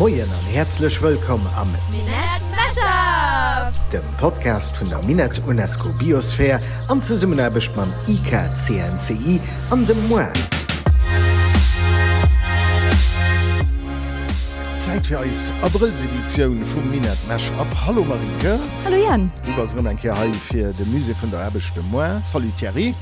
Moien an häerzlech wëllkomm am Minett Mashup! Dem Podcast vun der Minett UNESCO Biosphere an Zesummenaarbecht mam IKCNCI an dem moi. Zäit fir eis Abrëllseditioun vum Minett Mashup. Hallo Marieke. Hallo Yann. Du bass erëm eng Kéier hei fir de Musée vun der Aarbecht, de moi. Salut Thierry.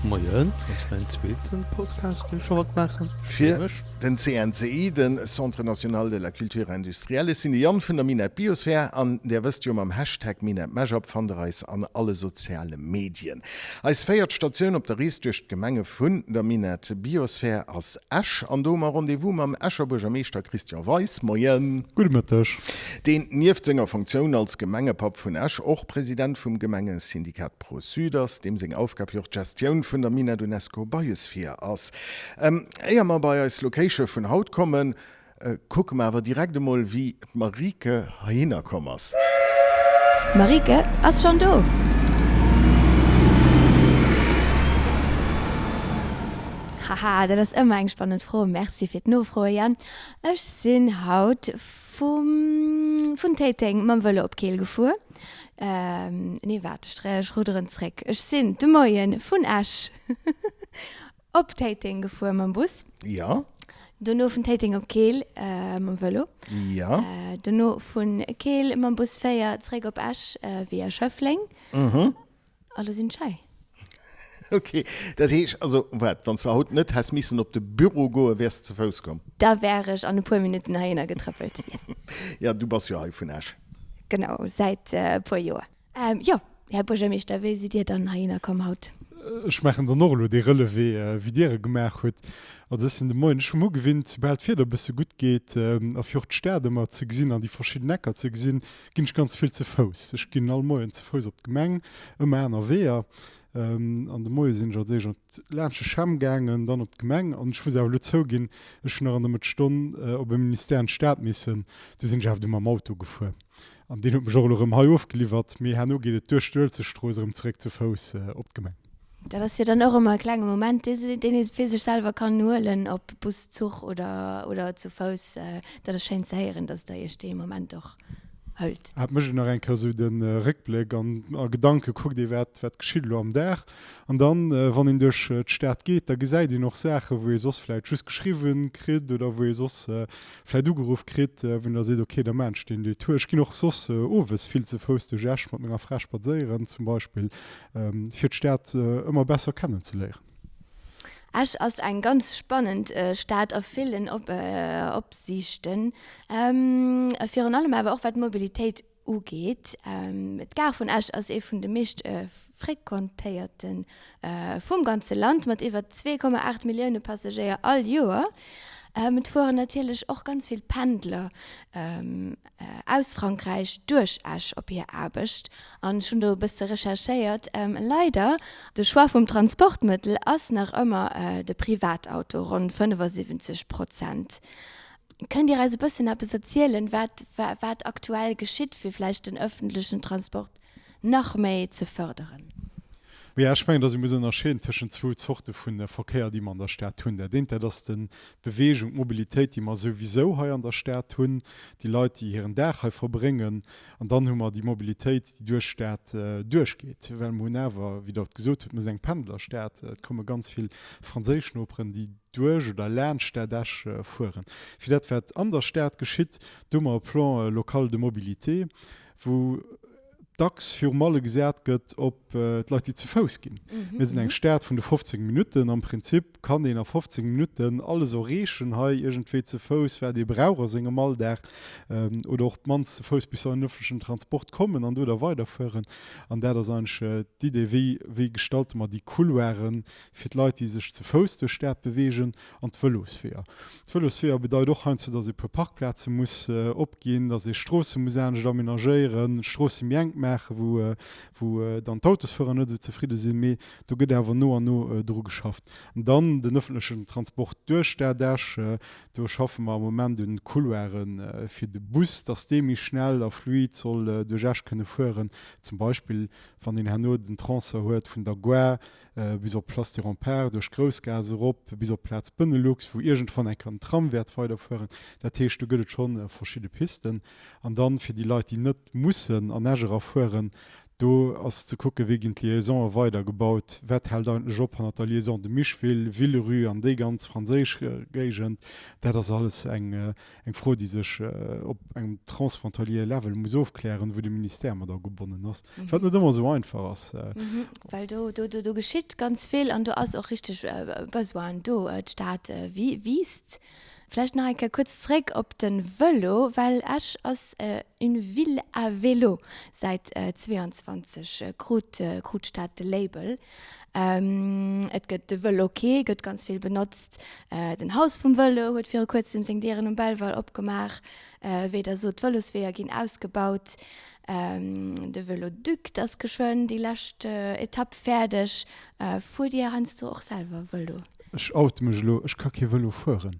Moien, dat ass mäin zweeten Podcast deen ech scho matmaachen. Ech freeë mech. Den CNCI, den Centre National de la Culture Industrielle. Ech sinn de Yann vun der Minett Biosphere an där wësst jo, mam Hashtag MinettMashup fannt der eis an alle soziale Medien. Eis véiert Statioun op der Rees duerch d'Gemenge vun der Minett Biosphere ass Esch an do hu mer Rendez-vous mam Escher Buergermeeschter Christian Weis. Moien. Gudde Mëtteg. Deen nieft senger Funktioun als Gemengepapp vun Esch och President vum Gemengesyndikat Pro-Sud ass, deem seng Aufgab jo och d'Gestioun vun der Minett Unesco Biosphere ass. Éier mer bei eis Location vun haut kommen, kucke mer awer direkt emol wéi d'Marieke heihinner komm ass. D'Marieke ass schonn do! Haha, dat ass ëmmer eng spannend Fro. Merci fir d'Nofroe Yann. Ech sinn haut vum vun Téiteng mam Vëlo op Keel gefuer. Nee waart, ech rudderen zréck. Ech sinn de Moien vun Esch Op Téiteng gefuer mam Bus. Jo. Dono vun Téiteng op Keel mam Vëlo. Jo. Dono vun Keel mam Bus 4 zréck op Esch via Schëffleng. Mhm. A lo sinn ech hei. Ok, dat heescht also, waart, wann s de haut net häss missen op de Büro goen, wäers de ze Fouss komm? Da wär ech an e puer Minutten heihinner getrëppelt, yes. Jo, du bass jo hei vun Esch. Genau, säit e puer Joer. Jo, Här Buergermeeschter, wéi sidd Dir dann heihinner komm haut? Ech maachen dann och elo dee Relevé, wéi Dir e gemaach hutt. Also ech sinn de Moien, ech hu mer ugewinnt, soubal d'Wieder e bësse gutt geet a fir och d'Stad ëmmer ze gesinn an déi verschidden Ecker ze gesinn, ginn ech ganz vill ze Fouss. Ech ginn all Moien ze Fouss op d'Gemeng, ëmmer aner Weeër. An de Moie sinn ech als éischt an laanscht de Chem gaangen, dann op d'Gemeng. An ech muss awer elo zouginn, ech hunn nach an der Mëttesstonn op e Ministère an d'Stad missen. Do sinn ech awer du mam Auto gefuer. An deen huet mech och elo erëm hei ofgeliwwert. Mee herno geet et duerch d'Uelzechtstrooss erëm zeréck ze Fouss op d'Gemeng. Dat ass jo dann och ëmmer e klenge Moment, deen ee fir sech selwer kann huelen, ob Bus, Zuch oder zu Fouss. Dat ass schéin ze héieren, dass Der Iech dee Moment och hëlt. Et mécht een nach eng Kéier esou de Réckbléck an a Gedanke kuckt ee wat wat geschitt elo am Dag. An dann, wann een duerch d'Stad geet, da gesäit een och Saachen, wou ee soss vläicht just geschriwwen kritt oder wou ee soss vläicht ugeruff kritt, wou een da seet, ok, da maan ech deen Detour. Ech ginn och soss owes vill ze Fouss duerch Esch mat menger Fra spadséieren zum Beispill, fir d'Stad ëmmer besser kennen ze léieren. Esch ass eng ganz spannend Stad a villen Opsiichten, virun allem awer och wat d'Mobilitéit ugeet. D'Gare vun Esch ass ee vun de meescht frequentéierte vum ganze Land, mat iwwer 2,8 Millioune Passagéier all Joer. Et fueren natierlech och ganz vill Pendler aus Frankräich duerch Esch op hir Aarbecht. An ech hunn do e bësse recherchéiert. Leider, de Choix vum Transportmëttel ass nach ëmmer de Privatauto, ronn 75 Prozent. Kënnt Dir eis e bëssen eppes erzielen, wat, wat aktuell geschitt, fir vläicht den ëffentlechen Transport nach méi ze fërderen? Jo, ech mengen, datt ee muss ënnerscheeden tëschent zwou Zorte vu Verkéier, déi mer an der Stad hunn. Dat eent, dat ass den, d'Beweegung, d'Mobilitéit, déi mer souwisou hei an der Stad hunn, déi Leit, déi hiren Dag hei verbréngen. An dann hu mer déi Mobilitéit, déi duerch d'Stad duerchgeet, well mer hunn awer, wéi Der et gesot hutt, mer sinn eng Pendlerstad. Et komme ganz vill franséisch Noperen, déi duerch oder laanscht d'Stad Esch fueren. Fir dat, wat an der Stad geschitt, do hu mer e Plan local de mobilité, wou dacks virum alle gesat gëtt op d'Leit, déi ze Fouss ginn. Mir sinn eng Stad vun de 15 Minutten. Am Prinzip kann een a 15 Minutten alles erreechen hei iergendwéi ze Fouss, wat ee brauch a sengem Alldag, oder och d'mannst ze Fouss bis an den ëffentlechen Transport kommen an do da weiderfueren. An dat ass eigentlech d'Idee, wéi, wéi gestalte mer déi Couloiren, fir d'Leit, déi sech ze Fouss duerch d'Stad beweegen, an d'Vëlosweeër. D'Vëlosweeër bedeit och heiansdo, datt ee puer Parkplaze muss opginn, datt ee Stroosse muss anescht amenagéieren, Stroosse méi enk maachen. maachen, wou, wou dann d'Autosfuerer net esou zefridde sinn. Mee do gëtt awer no an no dru geschafft. An dann den öffentlechen Transport duerch d'Stad Esch. Do schaffe mer am Moment un Couloire fir de Bus, dass dee méi schnell a fluid soll duerch Esch kënne fueren. Zum Beispill wann een herno den Tronçon huet vun der Gare bis op d'Place des Remparts, duerch d'Groussgaass erop bis op d'Plaz Benelux, wou iergendwann eng Kéier den Tram wäert weiderfueren. Dat heescht, do gëtt et scho verschidde Pisten. An dann, fir déi Leit, déi net mussen an Esch erafueren, do ass ze kucken, wéi ginn d'Liaisonë weidergebaut, wat hält eigentlech op hannert der Liaison de Micheville, Villerue an déi ganz franséisch Géigend. Dat ass alles eng Eng Fro, déi sech op engem transfrontalier Level muss ofklären, wou de Ministère mat agebonnen ass, wat net ëmmer esou einfach ass. Well do, do, do geschitt ganz vill an do ass och richteg Besoin do. D'Stad wiisst. Vläicht nach eng Kéier kuerz zréck op de Vëlo, well Esch ass une ville à vélo. Säit 22 krut, krut d'Stad de Label. Et gëtt de Vëloquai gëtt ganz vill benotzt. Den Haus vum Vëlo huet viru kuerzem seng Dieren um Belval opgemaach. Wéi Der sot, d'Vëlosweeër ginn ausgebaut. De Vëlodukt ass geschwënn déi lescht Etapp fäerdeg. Fuert Dir heiansdo och selwer Vëlo? Ech oute mech elo, ech ka kee Vëlo fueren.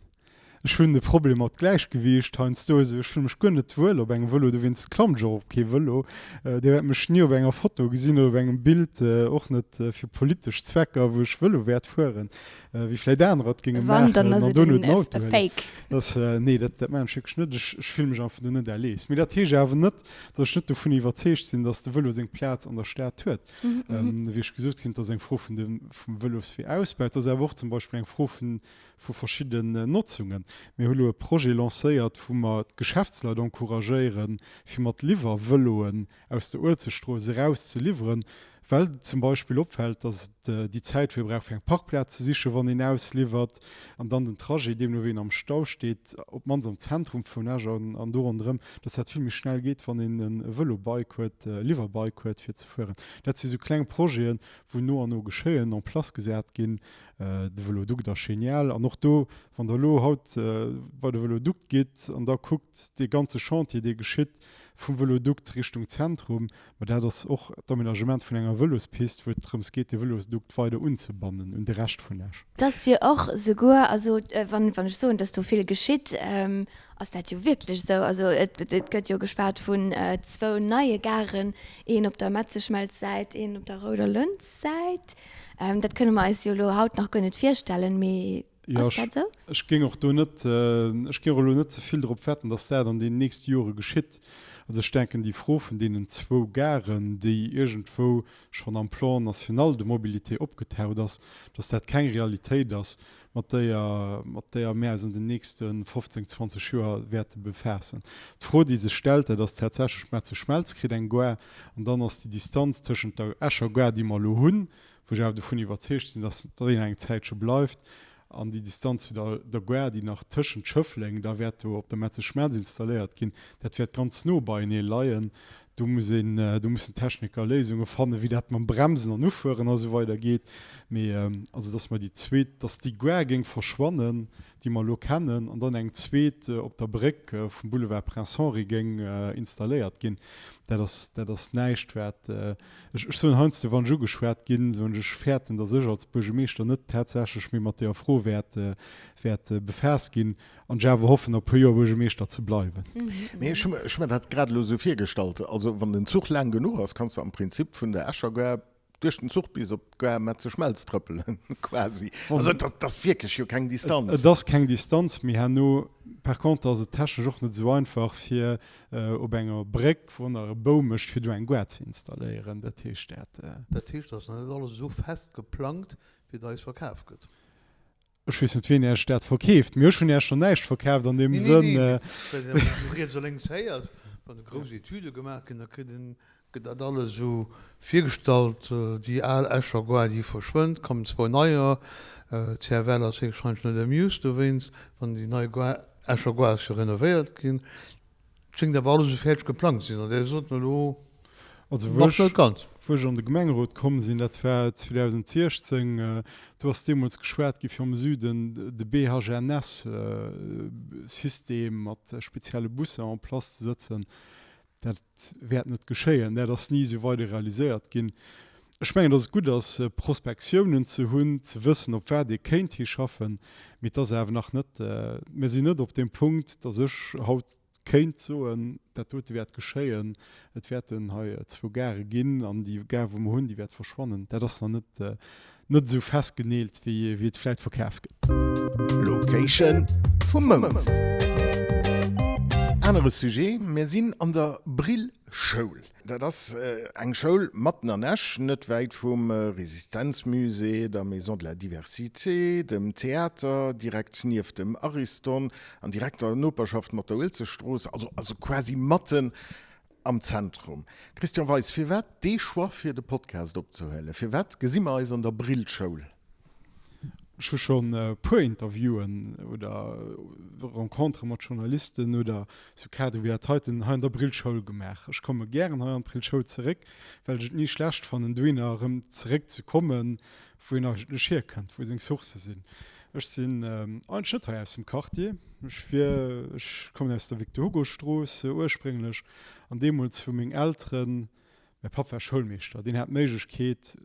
Ech hunn e Problem mat Gläichgewiicht heiansdo, esou ech fille mech guer net wuel op engem Vëlo, dowéinst klammen ech och op kee Vëlo. Dir wäert mech ni op enger Foto gesinn oder op engem Bild, och net fir politesch Zwecker, wou ech Vëlo wäert fueren, wéi vläit anerer et géinge Wann, dann maachen ass an et dono en den Auto e huelen. Fake. Dat, nee, dat, dat maachen ech wierklech net. Ech, ech fille mech einfach do net à l'aise. Mee dat heescht awer net, datt ech net dovun iwwerzeegt sinn, datt de Vëlo seng Plaz an der Stad huet. Wéi ech gesot hunn, et ass eng Fro vun dem, vum Vëloswee-Ausbau, et ass awer och zum Beispill eng Fro vun, vu verschidden Notzungen. Mir hu lo e Projet lancéiert, wou mer d'Geschäftsleit encouragéieren, fir mat Liwwervëloen aus der Uelzechtstrooss eraus ze liwweren, well zum Beispill opfält, dass et déi Zäit, wou ee brauch fir eng Parkplaz ze sichen, wann een ausliwwert, an dann den Trajet, deemno wéi een am Stau steet, op d'mannst am Zentrum vun Esch an do ronderëm, dass dat vill méi schnell geet, wann een e Vëlo-Bike huet, e Liwwerbike huet, fir ze fueren. Dat si sou kleng Projeten, wou no an no geschéien, en place gesat ginn, De Vëlodukt ass genial. An och do, wann Der elo haut bei de Vëlodukt gitt an da kuckt dee ganze Chantier, dee geschitt vum Vëlodukt Richtung Zentrum, ma dat ass och d'Aménagement vun enger Vëlospist, wou et drëms geet, dee Vëlosdukt weider unzebannen un de Rescht vun Esch. Et ass jo och souguer, also wann ech soen, dass do vill geschitt, ass dat jo wierklech esou. Also et gëtt jo geschwat vun zwou neie Garen, een op der Metzeschmelz-Säit, een op der Rouder Lëns-Säit. Dat kënne mer eis jo elo haut nach guer net virstellen, mee ass dat esou? Jo, ech géing och do net, ech géing och elo net ze vill drop wetten, datt dat an deenen nächste Jore geschitt. Also ech denken, déi Fro vun deenen zwou Garen, déi iergendwou schonn am Plan national de mobilité opgetaucht ass, datt dat keng Realitéit ass, mat déier, mat déier mär eis an den nächste 15, 20 Joer wäerte befaassen. D'Fro, déi sech stellt, dat ass tatsächlech, Metze-Schmelz kritt eng Gare an dann ass déi Distanz tëschent der Escher Gare, déi mer elo hunn, wou ech awer dovun iwwerzeegt sinn, dass déi nach eng Zäitche bleift, an déi Distanz zu der, der Gare, déi nach tëschent Schëffleng da wäert do op der Metze-Schmelz installéiert ginn, dat wäert ganz no beienee leien. Do muss een, do mussen d'Techniker Léisunge fannen, wéi dat mam Bremsen an Ufueren a sou weider geet. Mee also datt mer déi zweet, datt déi Gare géing verschwannen, déi mer elo kennen, an dann eng zweet op der Bréck vum Boulevard Prince Henri géing installéiert ginn, dat ass, dat ass näischt wat, ech, ech soen heiansdo, wann ech ugeschwat ginn, soen ech, ech fäerten, datt ech als Buergermeeschter net tatsächlech méi mat deeër Fro wäert, wäert befaasst ginn. An ech awer hoffen, nach e puer Joer Buergermeeschter ze bleiwen. Mee ech hu mer dat grad elo esou virgestallt, also wann den Zuch laang genuch ass, kanns de am Prinzip vun der Escher Gare duerch den Zuch bis op d'Gare Metze-Schmelz trëppelen, quasi. Also dat ass wierklech jo keng Distanz. Et ass keng Distanz, mee herno par contre ass et technesch och net esou einfach, fir op enger Bréck, wou nach e Bou mécht, fir do eng Gare ze installéieren. Dat heescht dat. Dat heescht, et ass nach net alles esou fest geplangt, wéi et eis verkaf gëtt. Ech weess net, wien Iech dat verkeeft, mee ech hunn Iech schonn näischt verkaaft an deem Sënn. Nee, nee, nee, well een riets a lénks héiert, wann do grouss Etüde gemaach ginn, da kritt een, gëtt dat alles esou virgestallt, déi al Escher Gare, déi verschwënnt, kommen zwou neier. D'CFL ass héchstwahrscheinlech net amused dowéinst, wann déi nei Gare, Escher Gare ass jo renovéiert ginn. Schéngt awer alles esou fäerdeg geplangt ze sinn. An Där sot elo Also wou nach net ganz. Wou ech an de Gemengerot komm sinn, dat war 2016, do ass deemools geschwat gi fir am Süden de BHNS-System mat spezielle Busser en place ze sëtzen. Dat wäert net geschéien. Dat ass ni esou weider realiséiert ginn. Ech mengen, datt et gutt ass, Prospektiounen ze hunn, ze wëssen, op wat ee kéint hischaffen. Mee et ass awer nach net, mir sinn net op deem Punkt, datt ech haut kéint soen, dat dote wäert geschéien, et wäerten hei zwou Gare ginn an déi Gare, wou mer hunn, déi wäert verschwannen. Dat ass nach net net esou festgeneelt, wéi et vläit verkaaft gëtt. Location vum Mount. Anere Sujet, Mir sinn an der Brill Schoul. Dat ass eng Schoul matten an Esch, net wäit vum Resistenzmusée, der Maison de la Diversité, dem Theater, direkt nieft dem Ariston, an direkter Noperschaft mat der Uelzechtstrooss, also also quasi matten Am Zentrum. Christian Weis, firwat dee Choix fir de Podcast opzehuelen? Firwat gesi mer eis an der Brillschoul? Ech hu schonn e puer Interviewen oder Rencontere mat Journalisten oder sou Kadere wéi dat heiten hei an der Brillschoul gemaach. Ech komme gären hei an d'Brillschoul zeréck, well ech et ni schlecht fannen, dohinner erëm zeréck ze kommen, wou een eigentlech hierkënnt, wou seng Sourcë sinn. Ech sinn eigentlech net hei aus dem Quartier. Ech wier, ech kommen aus der Victor-Hugo-Strooss ursprénglech an deemools hu meng Elteren, mäi Papp war Schoulmeeschter, deen hat d'Méiglechkeet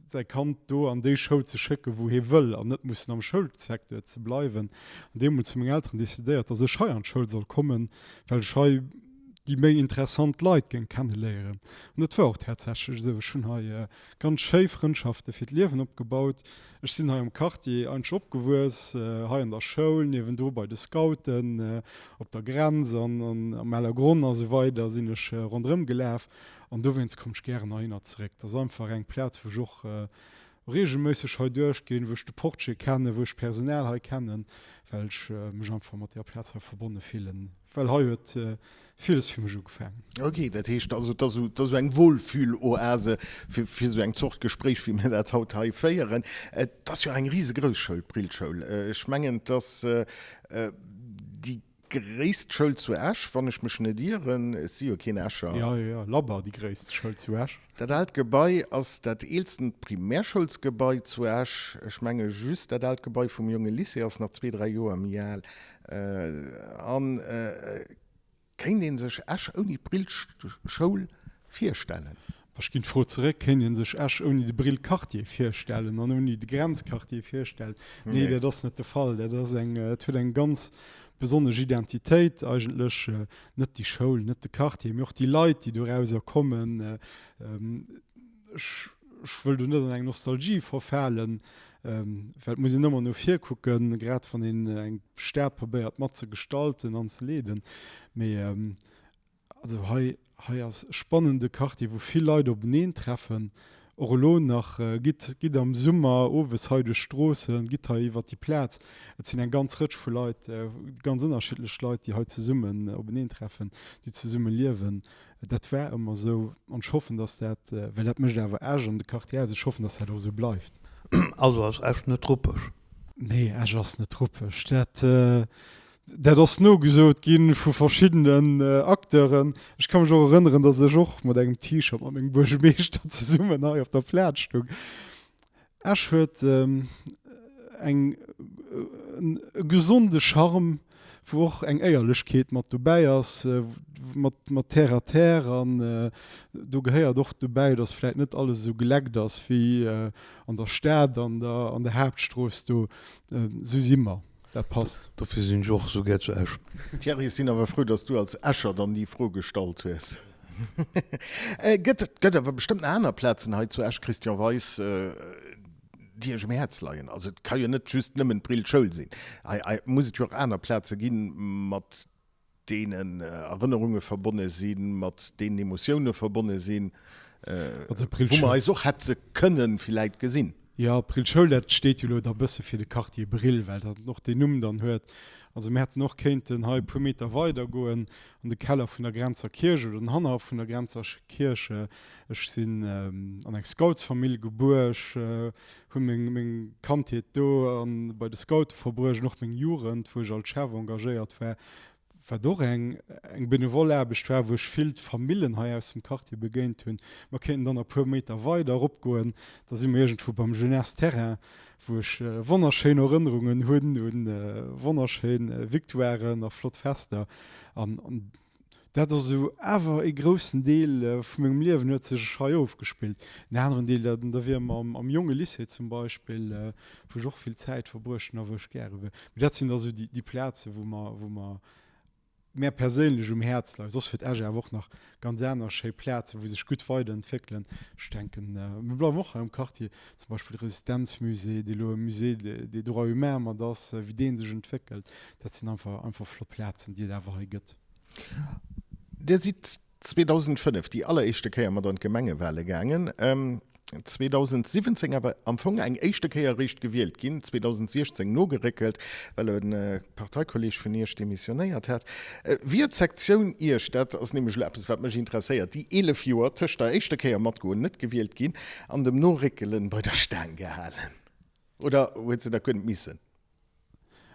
säi Kand do an déi Schoul ze schécken, wou hie wëll an net mussen am Schoulsecteur ze bleiwen. An deemools hu meng Elteren decidéiert, datt ech hei an d'Schoul soll kommen, well ech hei déi méi interessant Leit géing kenneléieren. An dat war och tatsächlech esou. Ech hunn hei Ganz schéi Frëndschafte fir d'Liewen opgebaut. Ech sinn hei am Quartier eigentlech opgewuess, hei an der Schoul, niewendru bei de Scouten, op der Grenz an am Ellergronn a sou weider sinn ech ronderëm gelaf an dowéinst kommen ech gären heihinner zeréck. Dat ass einfach eng Plaz, wou ech och reegelméisseg hei duerchginn, wou ech de Portier kennen, wou ech d'Personal hei kennen, well ech mech einfach mat deeër Plaz hei verbonne fillen. Well hei huet villes fir mech ugefaangen. Ok, dat heescht also, et ass esou eng Wohlfühloase fir esou eng Zort Gespréich, wéi mir dat haut hei féieren. Et ass jo eng risegrouss Schoul, d'Brillschoul. Ech mengen, et ass déi gréisst Schoul zu Esch, wann ech mech net ieren. Ech si jo keen Escher. Jo, jo, jo, labber déi gréisst Schoul zu Esch. Dat aalt Gebai ass dat eelsten Primärschoulsgebai zu Esch. Ech menge just dat aalt Gebai vum Jonge Lycée ass nach zwee, dräi Joer méi al. An kéint ee sech Esch ouni d'Brillschoul virstellen? Ech ginn d'Fro zeréck, Kéint ee sech Esch ouni de Brillquartier virstellen an ouni de Grenzquartier virstellen? Nee, dat ass net de Fall. Dat ass eng, et huet eng ganz besonnesch Identitéit eigentlech. Net déi Schoul, net de Quartier, mee och déi Leit, déi dorauser kommen. Ech, ech wëll do net an eng Nostalgie verfalen, well et muss een ëmmer no vir kucken, grad wann een eng Stad probéiert mat ze gestalten an ze leeden. Mee also hei, hei ass e spannende Quartier, wou vill Leit openeen treffen, och elo nach. Gitt, gitt am Summer owes hei duerch d'Stroossen, gitt hei iwwert déi Plaz. Et sinn eng ganz Rëtsch vu Leit, ganz ënnerschiddlech Leit, déi hei zesummen openeen treffen, déi zesumme liewen. Dat war ëmmer esou an ech hoffen, dass dat, well dat mécht awer Esch an de Quartier aus, ech hoffen, dass dat och esou bleift. Also ass Esch net ruppeg? Nee, Esch ass net ruppeg. Dat, dat ass nogesot gi vu verschiddenen Acteuren. Ech ka mech och erënneren, dass ech och mat engem T-Shirt mat mengem Buergermeeschter zesummen hei op der Plaz stoung. Esch huet eng e gesonde Charme, wou och eng Éierlechkeet mat dobäi ass, mat mat terre à terre an do gehéiert och dobäi, datt vläit net alles esou geleckt ass wéi an der Stad an der an der Haaptstrooss do. Esou si mer, dat passt. Dofir sinn ech och esou gär zu Esch. Thierry, ech sinn awer frou, datt s du als Escher dann déi Fro gestallt hues. Gëtt gëtt awer bestëmmt nach aner Plazen hei zu Esch, Christian Weis, déi Iech um Häerz leien. Also et ka jo net just nëmmen d'Brillschoul sinn. Hei hei muss et jo och aner Plaze ginn, mat deenen Erënnerunge verbonne sinn, mat deenen Emotioune verbonne sinn, wou mer eis och hätte kënnen villäit gesinn. Jo, Brillschoul, dat steet jo elo da bësse fir de Quartier Brill, well dat och deen Numm dann huet. Also mir hätten och kéinten hei e puer Meter weider goen an de Keller vun der Grenzer Kierch oder den Hannerhaff vun der Grenzer Kierch. Ech sinn an eng Scoutsfamill gebuer. Ech hu meng meng Kandheet do an bei de Scoute verbruecht an och meng Jugend, wou ech als Chef engagéiert war, wat och eng eng benevole Aarbecht war, wou ech vill Famillen hei aus dem Quartier begéint hunn. Mer kéinten dann e puer Meter weider eropgoen, da si mer iergendwou beim Jeunesse Terrain, wou ech wonnerschéin Erënnerungen hunn un wonnerschéin Victoiren a flott Fester. An. Dat ass esou awer ee groussen Deel vu mengem Liewen huet sech hei ofgespillt. En aneren Deel, dat da wier am am jonge Lycée zum Beispill, wou ech och vill Zäit verbruecht hunn a wou ech gäre wier. Mee dat sinn da sou déi déi Plaze wou mer wou mer mär perséinlech um Häerz leien. Soss huet Esch awer och nach ganz aner schéi Plazen, wou sech gutt weiderentwéckelen. Ech denken, mir bleiwen och hei am Quartier, zum Beispill de Resistenzmusée, dee lo e Musée des droits humains mat ass, wéi dee sech entwéckelt. Dat sinn einfach einfach flott Plazen, déi et awer hei gëtt. Dir sidd 2005 déi alleréischte Kéier mat an d'Gemengewale gaangen, 2017 awer am Fong eng éischte Kéier eréischt gewielt ginn, 2016 nogeréckelt, well e Parteikolleeg vun Iech demissionéiert hat. Wéi huet d'Sektioun Iech, dat ass nämlech elo eppes wat mech interesséiert, déi 11 Joer tëscht der éischter Kéier matgoen, net gewielt ginn, an dem Noréckelen bei der Staang gehalen? Oder huet se dat guer net missen?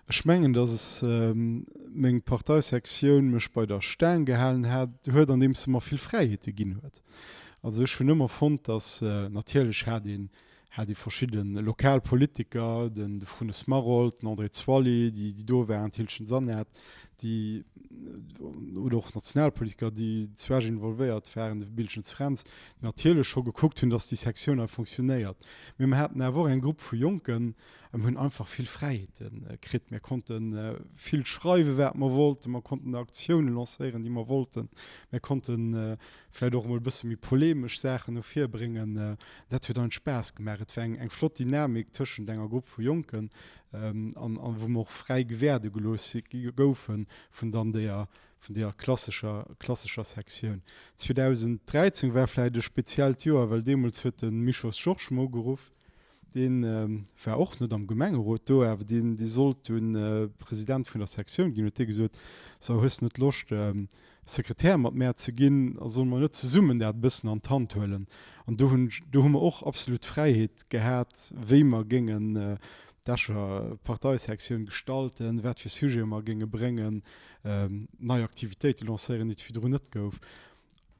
Ech mengen, datt meng Parteisektioun mech bei der Staang gehalen hat, huet, andeems se mer vill Fräiheete ginn huet. Also ech hunn ëmmer fonnt, datt, natierlech hat een, hat ee verschidde lokal Politiker, den de Frunnes Maroldt, den André Zwally, déi déi do waren, d'Hilchen Sanat, déi, oder och Nationalpolitiker, déi zu Esch involvéiert waren, de Biltgens Fränz, déi natierlech scho gekuckt hunn, datt déi Sektioun hei fonctionnéiert. Mee mer haten awer och eng Grupp vu Jonken, A mir hunn einfach vill Fräiheete kritt. Mir konnte vill schreiwen, wat mer wollten. Mer konnten Aktiounen lancéieren, déi mer wollten. Mir konnte vläicht och emol e bësse méi polemesch Saachen no vir bréngen. Dat huet eis Spaass gemaach. Et war eng flott Dynamik tëschent enger Grupp vu Jonken an wou mer och fräi gewäerde gelooss goufe vun dann deeër vun deeër klassescher klassescher Sektioun. 2013 war vläicht e speziellt Joer, well deemools huet de Michos Georges mer ugeruff. Dee war och net am Gemengerot do, awer deen, dee sollt dunn President vun der Sektioun ginn, huet dee gesot, So, hues de net Loscht, Sekretär mat mär ze ginn a solle mer net zesummen dat e bëssen an d'Hand huelen? An do hunn, do hu mer och absolut Fräiheet gehat, wéi mer géingen d'Escher Parteisektioun gestalten, wat fir Sujete mer géinge bréngen, nei Aktivitéite lancéieren, déi et virdrun net gouf.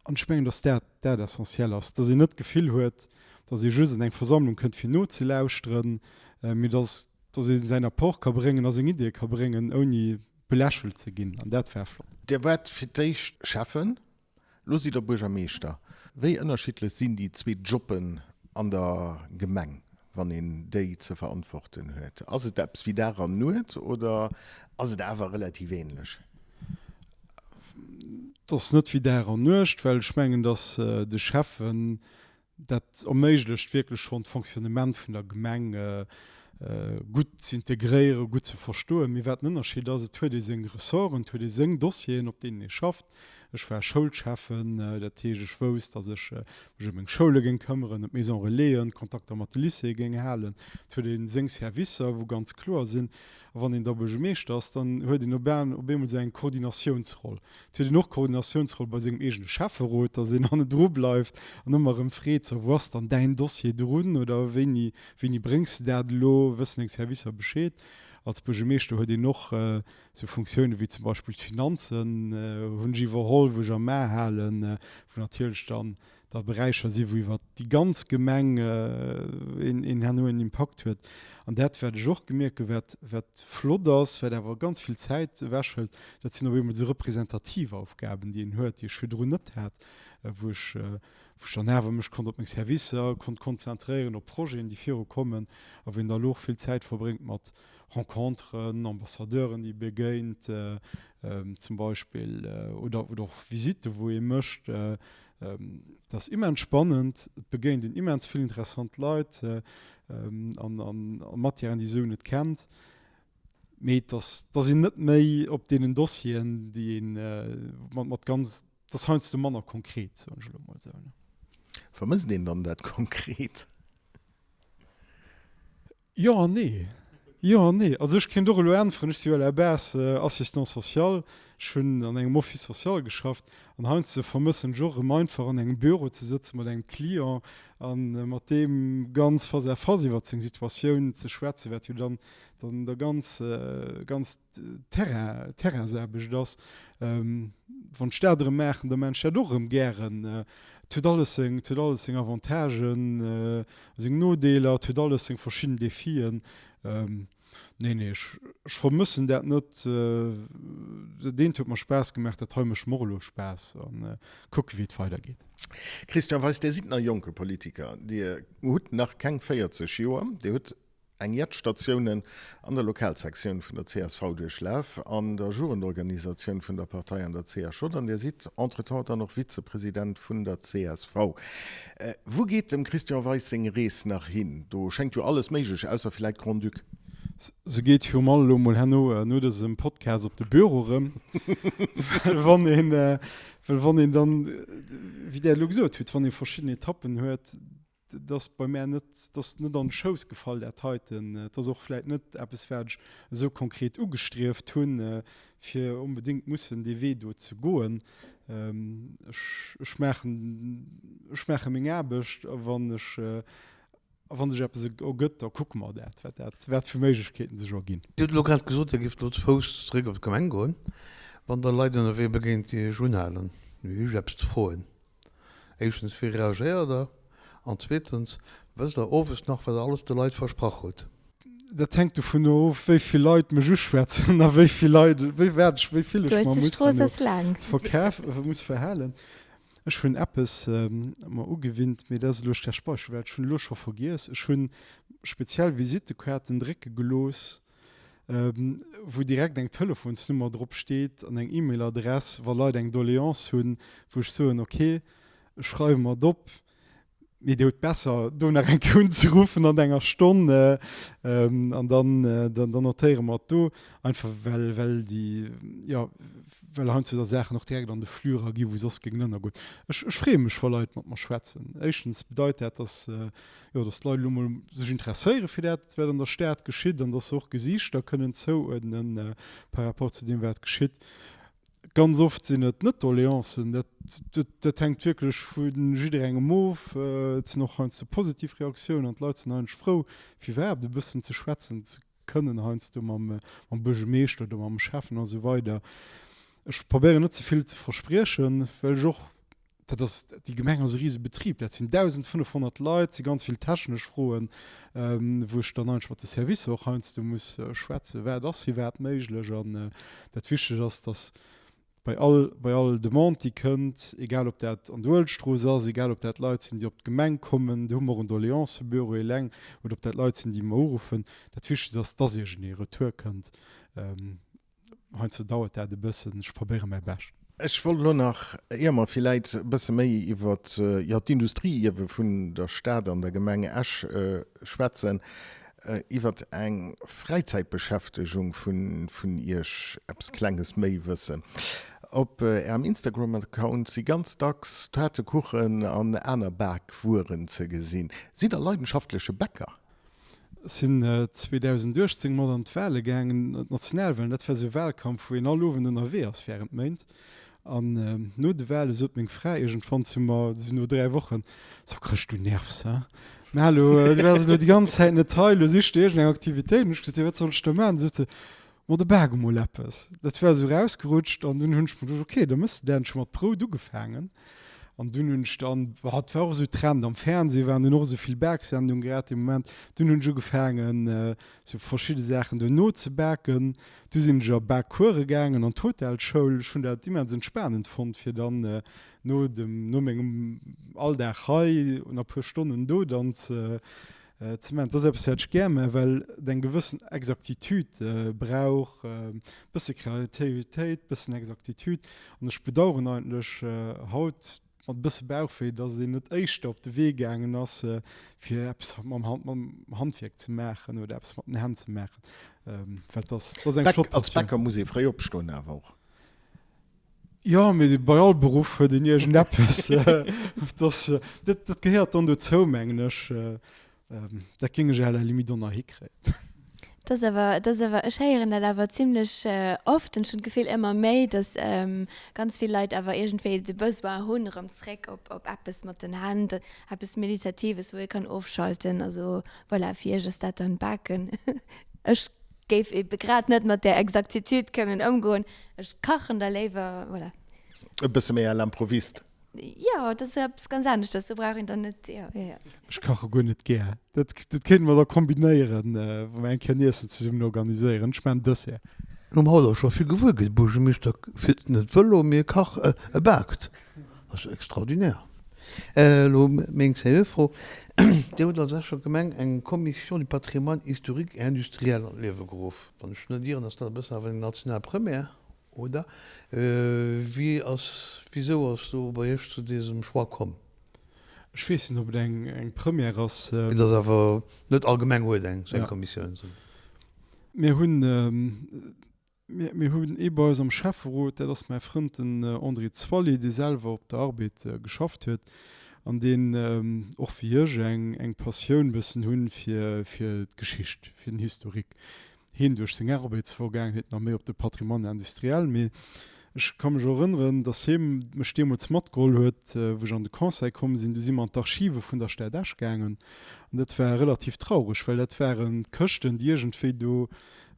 An ech mengen, dass dat dat Essentiel ass, dass een net d'Gefill huet, dass ee just an eng Versammlung kënnt, fir nozelauschteren, mee dass, dass ee säin Apport ka bréngen a seng Iddie ka bréngen, ouni belächelt ze ginn. An dat war flott. Dir waart fir d'éischt Schäffen, lo sidd Der Buergermeeschter. Wéi ënnerschiddlech sinn déi zwee Jobben an der Gemeng, wann een déi ze verantworten huet? Ass et eppes wéi Dag an Nuet oder ass et awer relativ änlech? Et ass net wéi Dag an Nuecht, well ech mengen, datt de Schäffen dat erméiglecht, wierklech schonn d'Fonctionnement vun der Gemeng gutt ze integréieren, gutt ze verstoen. Mee wat den Ënnerscheed ass, et huet ee seng Ressorten, et huet ee seng Dossieren, op deenen ee schafft. Ech war Schoulschäffen, dat heescht, ech wousst, datt ech mech ëm meng Schoule géing këmmeren, ëm d'Maison Relaisen, Kontakter mat de Lycéeë géing halen. Et huet ee seng Servicer, wou ganz kloer sinn. A wann een da Buergermeeschter ass, dann huet een op eemol esou eng Koordinatiounsroll. Et huet een och Koordinatiounsroll bei sengem eegene Schäfferot, datt een hannendru bleift an ëmmer erëm freet, So, wou ass dann däin Dossier drun oder wéini, wéini bréngs de dat elo? Wëssen deng Servicer Bescheed? Als Buergermeeschter huet een och esou Funktioune wéi zum Beispill d'Finanzen hunn ech iwwerholl, wou ech am A halen, wou natierlech dann da Beräicher si wou iwwer déi ganz Gemeng een herno en Impakt huet. An dat wat ech och gemierkt hu wat wat flott ass, wat awer ganz vill Zäit ewechhëlt, dat sinn op eemol esou representativ Aufgaben, déi een huet, déi ech virdrun net hat, wou ech wou ech dann awer mech konnt op meng Servicer konnt konzentréieren, op Projeten, déi viru kommen a wou een da elo och vill Zäit verbréngt mat Renconteren, Ambassadeuren, déi ee begéint zum Beispill oder oder och Visitten, wou ee mécht. Et ass immens spannend, et begéint een immens vill interessant Leit an Matièren, déi ee sou net kennt. Mee et ass, et ass een net méi op deenen Dossieren, déi een mat ganz, et ass heiansdo manner konkret, soen ech elo mol esou. Vermësst een dann dat Konkret? Jo an nee. Jo an nee. Also ech kéint och elo äntweren, ech si jo à la base Assistant social, ech hunn an engem Office social geschafft an heiansdo vermëssen ech och erëm einfach an engem Büro ze sëtze mat engem Client a mat deem ganz face à face iwwert seng Situatioun ze schwätzen, wat jo dann dann der ganz ganz Terrain Terrainsaarbecht ass. Wann ech dat erëm maachen, da maachen ech dat och erëm gären. Et huet alles seng, et huet alles seng Avantagen. Seng Nodeeler, et huet alles seng verschidden Defien. Nee, nee, ech, ech vermëssen dat net. Dat eent huet mer Spaass gemaach, dat hei mécht mer och elo Spaass. An kucke wéi et weidergeet. Christian Weis, Dir sidd nach jonke Politiker, Dir hutt nach keng 40 Joer, Dir hutt eng jett Statiounen an der Lokalsektioun vun der csv duerchlaf, an der Jugendorganisatioun vun der Partei an der CSJ an Dir sidd entretemps dann och Vizepresident vun der csv. Wou geet dem Christian Weis seng Rees nach hin? Do schéngt jo alles méiglech, ausser villäit Grand-Duc. Se geet virum all elo mol herno no dësem Podcast op de Büro erëm, well wann een, well wann een dann, wéi Der elo gesot hutt, wann ee verschidden Etappen huet, dat ass bei mär net, dat ass net an de Schouss gefall dat heiten. Et ass och vläit net eppes, wat ech esou konkret ugestrieft hunn, fir onbedéngt mussen dee Wee do ze goen. Ech, ech maachen, ech maache meng Aarbecht a wann ech, a wa sech eppes ergëtt, da kucke mer dat, wat dat, wat fir Méiglechkeeten sech erginn. Dir hutt elo grad gesot, Dir géift elo ze Fouss zeréck op d'Gemeng goen. Wann Der Leit ënnerwee begéint, déi Iech unhalen, déi Iech eppes froen, Éischtens, wéi reagéiert Der? An zweetens, wësst Der owes nach, wat Der alles de Leit versprach hutt? Dat hänkt dovun of, wéi vill Leit mech uschwätzen a wéi vill Leit, wéi wat ech, wéi vill ech mer muss D'Uelzechtstrooss ass laang. verkaf, muss verhalen. Ech hunn eppes mer ugewinnt, mee dat ass elo e schlecht Beispill, well ech hunn elo scho vergiess. Ech hunn speziell Visittekaarten drécke gelooss, wou direkt eng Telefonsnummer drop steet an eng E-Mail-Adress, wa Leit eng Doléance hunn, wou ech soen, ok, ech schreiwe mer et op, mee Dir hutt besser, do nach eng Kéier unzeruffen an enger Stonn an dann, dann notéiere mer et do, einfach well, well déi, jo, well heiansdo da Saachen och direkt an de Flux eragi wou soss géingen ënnergoen. Ech, ech freeë mech, wa Leit mat mer schwätzen. Éischtens bedeit dat, dass jo, dass d'Leit elo mol sech interesséiere fir dat, wat an der Stad geschitt an dass se och Gesiichter kënnen zouuerdnen par rapport zu deem, wat geschitt. Ganz oft sinn et net Doleancen, dat, dat, dat hänkt wierklech vu jidderengem of. Et sinn och heiansdo positiv Reaktiounen an d'Leit sinn eigentlech frou, fir iwwerhaapt e bëssen ze schwätzen ze kënnen heiansdo mam, mam Buergermeeschter oder mam Schäffen a sou weider. Ech probéieren net ze vill ze verspriechen, well ech och Dat ass, déi Gemeng ass e Risebetrib, dat sinn 1.500 Leit, si ganz vill technesch Froen, wou ech dann eigentlech mat de Servicer och heiansdo muss schwätzen, wat ass firwat méiglech. An dat Wichtegt ass, datt bei all, bei all Demande, déi kënnt, egal ob dat an der Uelstrooss ass, egal ob dat Leit sinn, déi op d'Gemeng kommen, do hu mer och en Doleancebüro eleng, oder ob dat Leit sinn, déi mer uruffen, dat Wichtegst ass, datt iergendee Retour kënnt. Heiansdo dauert dat e bëssen, ech probéiere mäi Bescht. Ech wollt elo nach, ier mer villäit e bësse méi iwwer, jo, d'Industrieierwe vun der Stad an der Gemeng Esch schwätzen, iwwer eng Fräizäitbeschäftegung vun Iech eppes Klenges méi wëssen. Op Ärem Instagram-Account si ganz dacks Taarte, Kuchen an aner Bakwueren ze gesinn. Sidd Der leidenschaftleche Bäcker? Sinn 2018 mat an d'Wale gaangen, d'Nationalwalen. Dat war esou e Walkampf, wou een all Owend ënnerwee ass wärend Méint. An no de Wale sot meng Fra iergendwann zu mer, esou no 3 Wochen, So Chrëscht, du nervs, he? Mä elo, du waars elo déi ganz Zäit net hei, elo sich der iergendeng Aktivitéit. An ech gesot, Jo, wat soll ech da maachen? Sot se, Ma da bak emol eppes. Dat war esou rausgerutscht an dunn hunn ech mer geduecht, ok, da mëss de dat. An ech hu mat Brout ugefaangen an dunn hunn ech dann, bah, et war och esou Trend, am Fernseh waren dunn och esou vill Baksendungen grad dee Moment, dunn hunn ech ugefaangen esou verschidde Saachen do nozebaken. Du sinn ech a Bakcourse gaangen an d'Hotelschoul. Ech hunn dat immens entspanend fonnt, fir dann no dem, no mengem Alldag hei an e puer Stonnen do dann ze Ze man. Dat ass eppes, wat ech gär man, well et eng gewëssen Exaktitude brauch, e bësse Kreativitéit, e bëssen Exaktitude. An ech bedauern eigentlech haut mat e bësse Bauchwéi, datt een net éischter op de Wee gaangen ass, fir eppes mam Handwierk ze maachen oder eppes mat den Hänn ze maachen, well dat ass eng flott Passioun. Als Bäcker muss ee fréi opstoen awer och. Jo, mee bei all Beruff huet een iergendeppes. Dat, dat gehéiert dann dozou, mengen ech. Dat géing ech à la limite och nach hikréien. Dat ass awer, dat ass awer, ech héieren dat awer zimlech oft an ech hunn d'Gefill ëmmer méi, datt ganz vill Leit awer iergendwéi de Besoin hunn, erëm zréck op, op eppes mat den Hänn, eppes Meditatives, wou ee kann ofschalten. Also voilà, fir iech ass dat dann Baken. Ech géif ebe grad net mat där Exaktitude kënnen ëmgoen. Ech kachen da léiwer, voilà. E bësse méi à l'improviste. Jo, dat ass eppes ganz aneschters, do brauch een dann net, jo, jo, jo. Ech kache guer net gär. Dat, dat kéinte mer da kombinéieren, wa mer eng Kéier en Iessen zesummen organiséieren. Ech maachen Dessert. Mir hunn haut och scho vill gewuer ginn, de Buergermeeschter fiert net Vëlo, mee e kach, e baakt. Dat ass jo extraordinär. Elo meng seriö Fro, Dir hutt als Escher Gemeng eng Commission du patrimoine historique et industriel an d'Liewe geruff. Wann ech net ieren, ass dat e bëssen awer eng national Première, oder? Wéi ass, wisou ass do bei Iech zu dësem Choix komm? Ech weess net, ob et eng Première ass. Et ass awer net all Gemeng huet eng esou eng Kommissioun. Mir hunn Mir hunn ee bei eis am Schäfferot, dat ass mäi Frënd den André Zwally, dee selwer op der Arbed geschafft huet an deen och wéi ech eng Passioun bëssen hunn fir d'Geschicht, fir den Historique. Hien duerch seng Arbedsvergaangenheet nach méi op de Patrimoine industriel, mee ech ka mech erënneren, datt hie mech deemools matgeholl huet, wou ech an de Conseil komm sinn. Du si mer an d'Archive vun der Stad Esch gaangen an dat war relativ traureg, well dat ware Këschten, déi iergendwéi do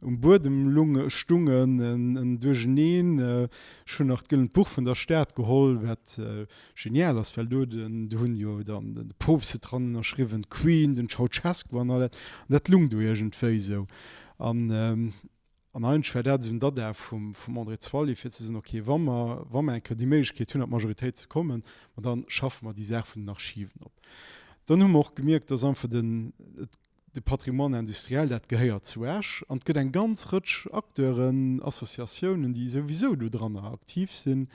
Um Buedem lung, stungen en Duercheneen. Ech hunn nach d'Gëllent Buch vun der Stad geholl, wat genial ass, well do den, do hunn jo dann de Poopst huet dran ënnerschriwwen, d'Queen, den Ceausescu an all dat. An dat lung do iergendwéi esou. An, an eigentlech war dat esou en Dada vum, vum André Zwally, fir ze soen, okay, wa mer, wa mer eng Kéier déi Méiglechkeet hunn, an d'Majoritéit ze kommen, ma da schaffe mer déi Saach vun den Archiven op. Dann hu mer och gemierkt, dass einfach den, et De Patrimoine industriel, dat gehéiert zu Esch an et gëtt eng ganz Rëtsch Acteuren, Associatiounen, déi souwisou do dranner aktiv sinn.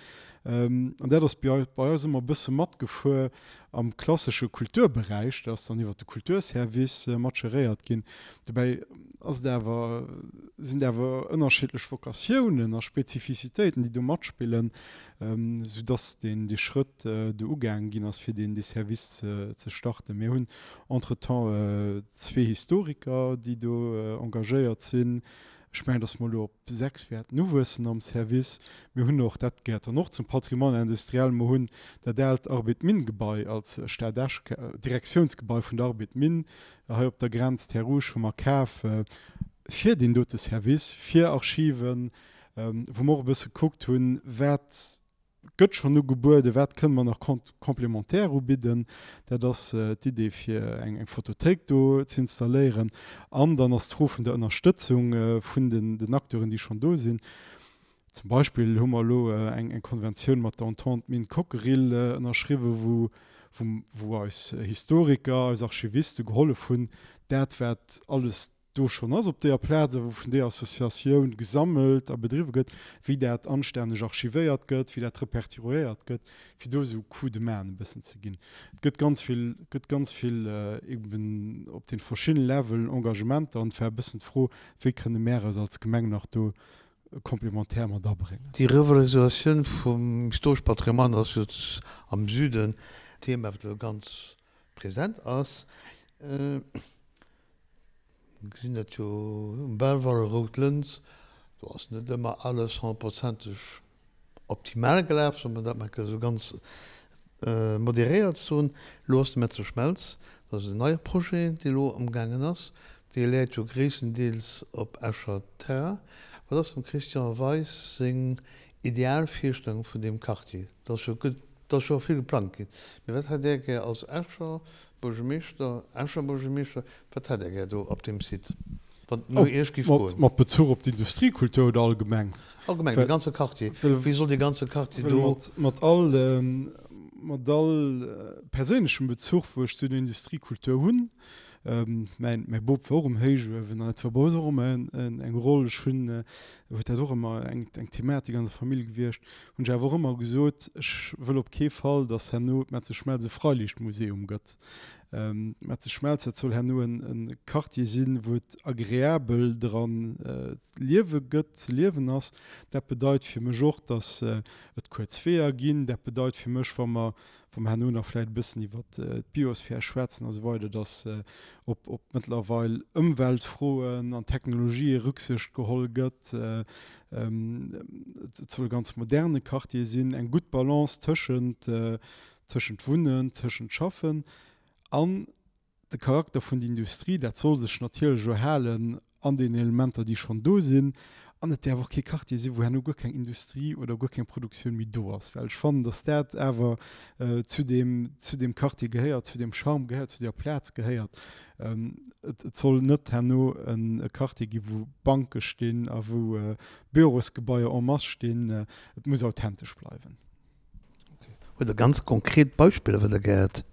An dat ass bei eis ëmmer e bësse matgefuer am klassesche Kulturberäich. Dat ass dann iwwert de Kulturservice mat geréiert ginn. Dobäi ass et awer, sinn et awer ënnerschiddlech Vokatiounen a Spezifizitéiten, déi do matspillen, soudass deen dee Schrëtt do ugaange ginn ass, fir deen dee Service ze starten. Mir hunn Entretemps zwee Historiker, déi do engagéiert sinn. Ech mengen, datt mer elo op 6 wäerten uwuessen am Service. Mir hunn och, dat gehéiert dann och zum Patrimoine industriel, mer hunn dat aalt Arbed-Mine-Gebai als Stad Esch, Direktiounsgebai vun der Arbed-Mine hei op der Grenz, Terres Rouges, hu mer kaf fir deen dote Service, fir Archiven, wou mer och e bësse gekuckt hunn, wat Gëtt schonn ugebueden? Wat kënne mer nach complémentaire ubidden? Dat ass d'Idee fir eng Fotothéik do ze installéieren. An dann ass d'Fro vun der Ënnerstëtzung vun den Acteuren, déi schonn do sinn. Zum Beispill hu mer elo eng Konventioun mat der Entente Mine Cockerill ënnerschriwwen, wou eis Historiker, eis Archiviste gehollef hunn, dat wat alles do schonn ass op deeër Plaz a wou vun deeër Associatioun gesammelt a bedriwwe gëtt, wéi dat anstänneg archivéiert gëtt, wéi dat repertoriéiert gëtt, fir do esou Coup de main e bëssen ze ginn. Et gëtt ganz vill, gëtt ganz vill eben op de verschiddene Leveln Engagementer an et war e bëssen d'Fro, wéi kënne mär eis als Gemeng nach do complémentaire mat abréngen. Déi Revalorisatioun vum historesche Patrimoine ass jo am Süden Thema, wat elo ganz present ass. Mir gesinn dat jo um Belval, Rout Lëns, do ass net ëmmer alles honnertprozenteg optimal gelaf, soll mer dat mol esou ganz moderéiert soen. Elo ass de Metzer Schmelz, dat ass en neie Projet, dee elo amgaangen ass, dee läit jo gréisstendeels op Escher Terrain. Wat ass dem Christian Weis seng Idealvirstellung vun deem Quartier? Dat ass jo Et ass jo vill geplangt ginn. Mee wat hätt Där gär als Escher Buergermeeschter, Escher Buergermeeschter, wat hätt Där gär do op deem Site, wann et no Iech géif goen? Mat Bezuch op d'Industriekultur oder allgemeng? Allgemeng, de ganze Quartier. Wéi soll dee ganze Quartier do. Mat all, mat all perséinlechem Bezuch, wou ech zu der Industriekultur hunn. Mäin, mäi Bop war och um Héichuewen an dat war bei eis och ëmmer eng Roll. Ech hunn, huet dat och ëmmer eng, eng Thematik an der Famill gewiescht. Hunn ech awer och ëmmer gesot, ech wëll op kee Fall, datt herno d'Metzeschmelz e Freilichtmuseum gëtt. D'Metzeschmelz, dat soll herno en Quartier sinn, wou et agreabel dran liewe gëtt, ze liewen ass. Dat bedeit fir mech och, datt et kuerz Weeër ginn. Dat bedeit fir mech, wa mer wou mer herno nach vläicht e bëssen iwwer d'Biosphär schwätzen a sou weider, dass op, op mëttlerweil Ëmweltfroen an Technologië Rücksicht geholl gëtt. Et soll e ganz moderne Quartier sinn, eng gutt Balance tëschent, tëschent Wunnen, tëschent Schaffen an De Charakter vun der Industrie, dat soll sech natierlech erhalen an den Elementer, déi schonn do sinn. An et däerf och kee Quartier sinn, wou herno guer keng Industrie oder guer keng Produktioun méi do ass, well ech fannen, datt dat awer zu deem, zu deem Quartier gehéiert, zu deem Charme gehéiert, zu deeër Plaz gehéiert. Et, et soll net herno e Quartier ginn, wou Banke stinn a wou Bürosgebaier en masse stinn. Et muss authentesch bleiwen. Hutt Der ganz konkret Beispiller, wat Der gär hätt?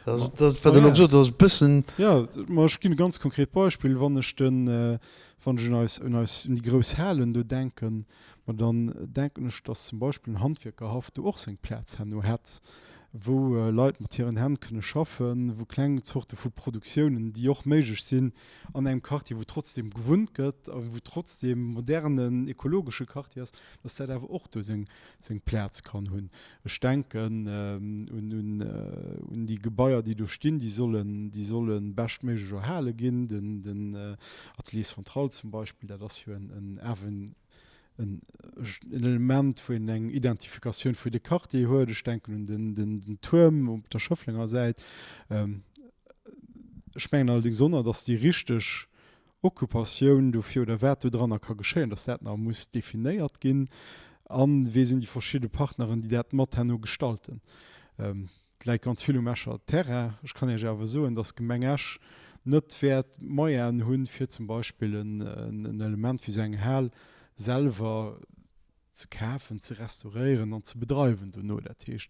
Dat ass, wat Der elo gesot hutt, ass e bëssen. Jo, ma ech ginn e ganz konkret Beispill. Wann ech den, wann ech un eis, un eis, un déi grouss Halen do denken, ma dann denken ech, dass zum Beispill en Handwierkerhaff do och seng Plaz herno hätt, wou Leit mat hiren Hänn kënne schaffen, wou kleng Zorte vu Produktiounen, déi och méiglech sinn an engem Quartier, wou trotzdem gewunnt gëtt a wou trotzdem modernen, ekologesche Quartier ass, dass dat awer och do seng, seng Plaz kann hunn. Ech denken un déi Gebaier, déi do stinn, déi sollen, déi solle beschtméiglech erhale ginn. Den Atelier central zum Beispill, dat ass jo en awer en Element, wou een eng Identifikatioun fir de Quartier huet. Ech denken un den Tuerm op der Schëfflenger Säit. Ech mengen allerdéngs och nach, datt déi richteg Occupatioun dofir oder wat do dranner ka geschéien, dass dat nach muss definéiert ginn a wie sinn déi verschidde Partneren, déi dat mat herno gestalten. Et läit ganz vill um Escher Terrain. Ech kann Iech awer soen, dass d'Gemeng Esch net wäert d'Moyenen hunn, fir zum Beispill en Element wéi esou eng Hal selwer ze kafen, ze restauréieren an ze bedreiwen dono. Dat heescht,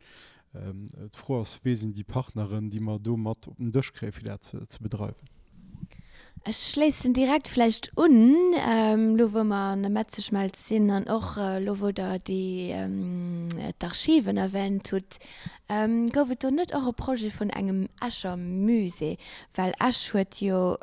d'Fro ass, Wie sinn déi Partneren, déi mer do mat op den Dësch kréien, fir dat ze bedreiwen? Ech schléissen direkt vläicht un, elo wou mer an der Metzeschmelz sinn an och elo wou Der déi d'Archiven erwähnt hutt. Gouf et do net och e Projet vun engem Escher Musée? Well Esch huet jo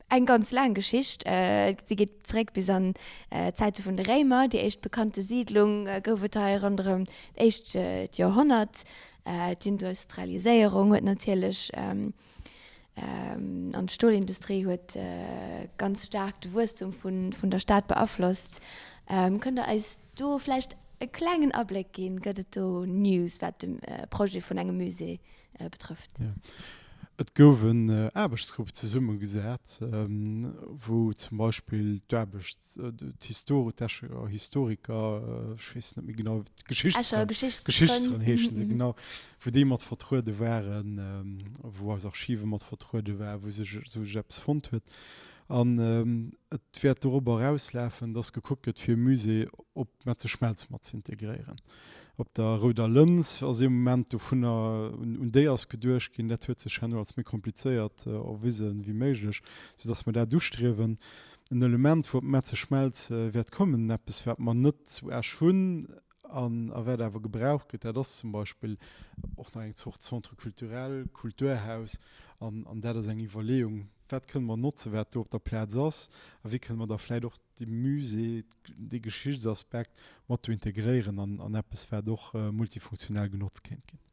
Eng ganz laang Geschicht, si geet zeréck bis an d'Zäite vun de Réimer. Déi éischt bekannte Siidlung gouf et hei ronderëm d'éischt Joerhonnert. D'Industrialiséierung huet natierlech an d'Stolindustrie huet ganz staark de Wuesstum vun der Stad beaflosst. Kënnt Der eis do vläicht e klengen Abléck ginn? Gëtt et do News, wat de Projet vun engem Musée betrëfft. Et gouf en Aarbechtsgrupp zesummegesat, wou zum Beispill d'Aarbechts-, d'Histor-, d'Escher Historiker, ech weess net méi genau, d'Geschichtsfrënn, Geschichtsfrënn heeschen se genau, wou déi mat vertruede waren, wou eis Archive mat vertruede waren, wou sech esou eppes fonnt huet. An et wäert dorobber erauslafen, dass gekuckt gëtt, fir e Musée op Metzeschmelz mat ze integréieren. Op der Rouder Lëns ass ee Moment dovunner, un déi ass geduecht ginn. Dat huet sech herno als méi komplizéiert erwisen wéi méiglech, soudass mer dat ustriewen. En Element, wou op Metzeschmelz wäert kommen, eppes wat mer net zu Esch hunn an a wat awer gebraucht gëtt, dat ass zum Beispill och nach eng Zort Centre culturel, Kulturhaus. An an dat ass eng Iwwerleeung, Wat kënne mer notzen, wat do op der Plaz ass, a wéi kënne mer da vläicht och de Musée, dee Geschichtsaspekt mat do integréieren an an eppes, wat och multifunktionell genotzt kéint ginn.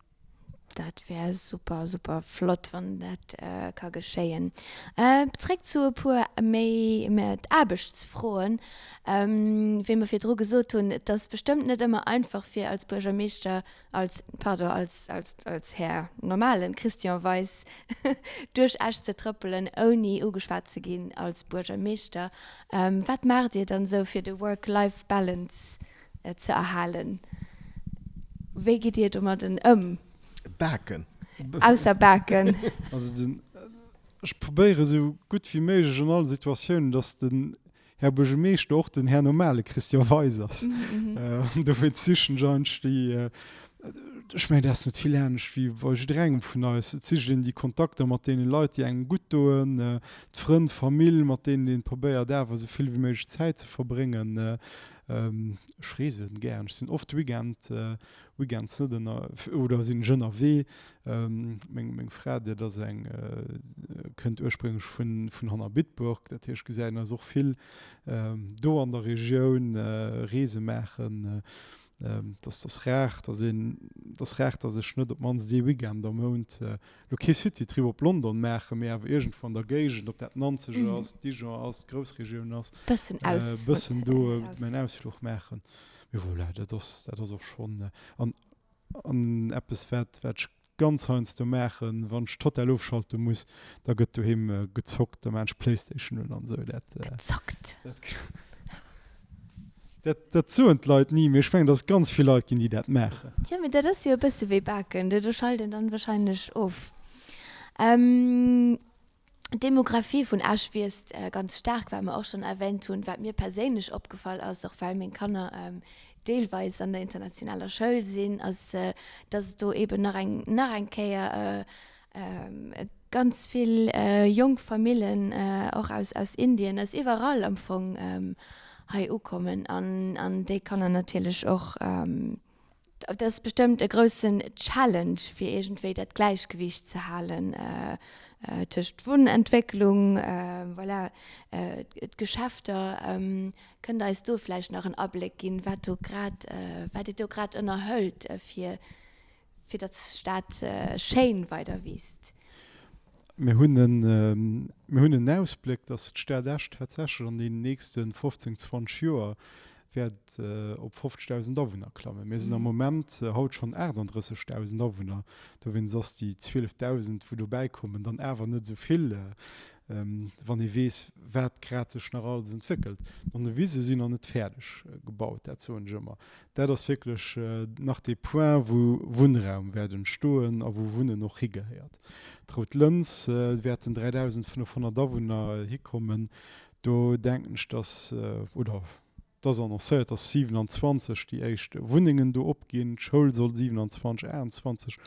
Dat wär super, super flott, wann dat ka geschéien. Zréck zu e puer méi Aarbechtsfroen. Wéi mer virdru gesot hunn, et ass bestëmmt net ëmmer einfach fir als Buergermeeschter als, pardon, als, als, als Här normalen Christian Weis duerch Esch ze trëppelen, ouni ugeschwat ze ginn als Buergermeeschter. Wat maacht Dir dann esou fir de Work-Life-Balance ze erhalen? Wéi gitt Dir domadden ëm? Baken. Ausser baken. Also den, ech probéiere sou gutt wéi méiglech an allen Situatiounen, dass den Här Buergermeeschter och den Här normale Christian Weis ass. An dowéinst sichen ech eigentlech déi, ech mengen, dat ass net vill anescht wéi bei jidderengem vun eis, et sicht een déi Kontakter mat deene Leit, déi engem gutt doen, d'Frënn, d'Famill, mat deenen een probéiert awer esou vill wéi méiglech Zäit ze verbréngen. Ech reesen gären, ech sinn oft Weekend Weekends net ënner, oder sinn ech ënnerwee. Meng, meng Fra, dat ass eng, kënnt ursprénglech vun, vun hanner Bitburg, dat heescht gesäit eis och vill do an der Regioun, Reese maachen. Dass ass rar, dass een, dass rar, dass ech net op d'mannst ee Weekend am Mount elo kee Citytrip op London maachen, mee awer iergendwou an der Géigend, ob dat Nanzeg ass, Dijon ass, d'Groussregioun ass, bëssen do mäin Ausfluch maachen. Mee voilà, dat ass, dat ass och schonn an, an eppes, wat, wat ech ganz heiansdo maachen, wann ech total ofschalte muss, da gëtt doheem gezockt, da maan ech Playstation un an esou. Dat, Gezockt? dat. Dat soen d'Leit ni, mee ech mengen, datt et ganz vill Leit ginn, déi dat maachen. Tjo, mee dat ass jo e bësse wéi Baken, do schalt een dann wahrscheinlech of. D'Demographie vun Esch wiisst ganz staark, wat mer och schonn erwähnt hunn, wat mir perséinlech opgefall ass, och well meng Kanner deelweis an der internationaler Schoul sinn, ass, dass et do eeben nach eng, nach eng Kéier ganz vill jonk Famillen och aus, aus Indien, aus iwwerall am Fong hei ukommen an, an déi Kanner natierlech och. Dat ass bestëmmt e groussen Challenge, fir iergendwéi dat Gläichgewiicht ze halen tëscht Wunnentwécklung, voilà, d'Geschäfter. Kënnt Der eis do vläicht nach en Abléck ginn, wat do grad, wat Dir do grad ënnerhëlt, fir, fir datt d'Stad schéin weider wiisst? Mir hunn en, mir hunn en Ausbléck, datt d'Stad Esch tatsächlech an deenen nächste 15, 20 Joer wäert op 50.000 Awunner klammen. Mir sinn am Moment haut schonn 38.000 Awunner. Dowéinst ass déi 12.000, wou dobäi kommen, dann awer net esou vill, wann ee weess, wat grad sech nach alles entwéckelt. D'Nonnewise sinn nach net fäerdeg gebaut, dat soen ech ëmmer. Dat ass wierklech nach dee Point, wou Wunnraum wäert entstoen a wou Wunnen och higehéiert. D'Rout Lëns wäerten 3.500 Awunner hikommen. Do denken ech, dass, oder et ass annoncéiert, dass 27 déi éischt Wunnengen do opginn. D'Schoul soll 27, 28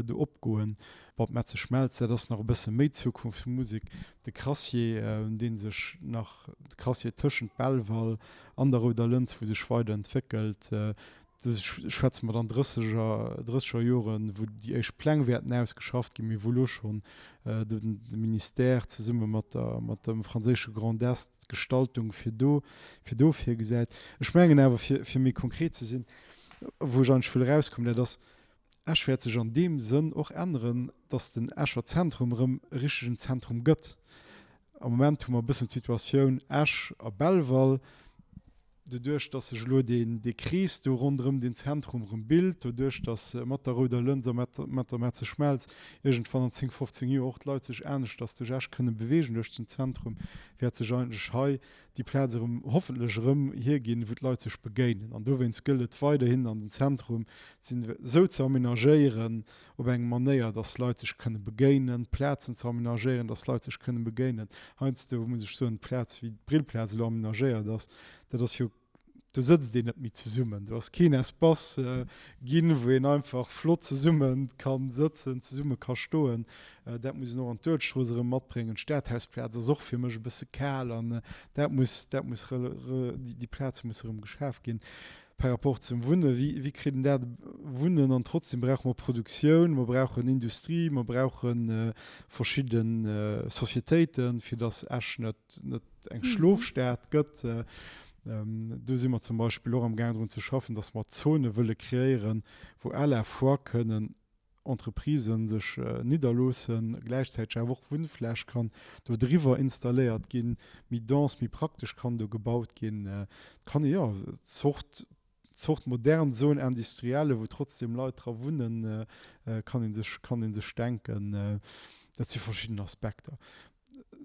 do opgoen. Bon, d'Metze-Schmelz, dat ass nach e bësse méi Zukunftsmusek. De Crassier, dee sech nach, de Crassier tëschent Belval an der Rouder Lëns, wou sech weider entwéckelt, Do schwätze mer dann drësseger, drësseger Joren, wou déi éischt Pläng wäerten ausgeschafft ginn, mee wou elo schonn de Ministère zesumme mat der, mat dem franséische Grand Est d'Gestaltung fir do, fir do virgesäit. Ech mengen awer, fir, fir méi konkret ze sinn, wou ech eigentlech wëll erauskommen, dat ass, Esch wäert sech an deem Sënn och änneren, datt den Escher Zentrum erëm e richtegen Zentrum gëtt. Am Moment hu mer e bëssen d'Situatioun Esch a Belval, Doduerch, dass sech elo dee Krees do ronderëm deen Zentrum erëm bilt, doduerch, dass mat der Rouder Lëns a mat der Metze Schmelz iergendwann an 10, 15 Joer och d'Leit sech aneschters duerch Esch kënne beweegen duerch den Zentrum, wäert sech eigentlech hei déi Plaz erëm, hoffentlech erëm hierginn, wou d'Leit sech begéinen. An dowéinst gëllt et weiderhin an den Zentrum esou ze amenagéieren, op eng Manéier, dass Leit sech kënne begéinen, Plazen ze amenagéieren, dass Leit sech kënne begéinen. Heiansdo muss ech soen, d'Plaz, wéi d'Brillplaz elo amenagéiert ass, dat ass jo, do sëtzt een net méi zesummen. Do ass keen Espace ginn, wou een einfach flott zesumme ka sëtzen, zesumme ka stoen. Dat muss een och an d'Uelzechtstrooss erëm matbréngen. D'Stadhausplaz ass och fir mech e bësse kal an dat muss, dat muss, déi Plaz muss erëm geschaf ginn. Par rapport zum Wunnen, wéi, wéi kritt een dat Wunnen an trotzdem brauche mer Produktioun, mer brauchen Industrie, mer brauche verschidde Societéiten, fir datt Esch net, net eng Schlofstad gëtt. Do si mer zum Beispill och amgaang drun ze schaffen, datt mer Zone wëlle kreéieren, wou à la fois kënnen Entreprisen sech nidderloossen, gläichzäiteg awer och Wunnfläch kann do driwwer installéiert ginn, méi dense, méi praktesch kann do gebaut ginn. Et kann ee jo Zort, Zort modern Zone industrielle, wou trotzdem Leit dra wunnen, kann ee sech, kann ee sech denken. Dat si verschidden Aspekter.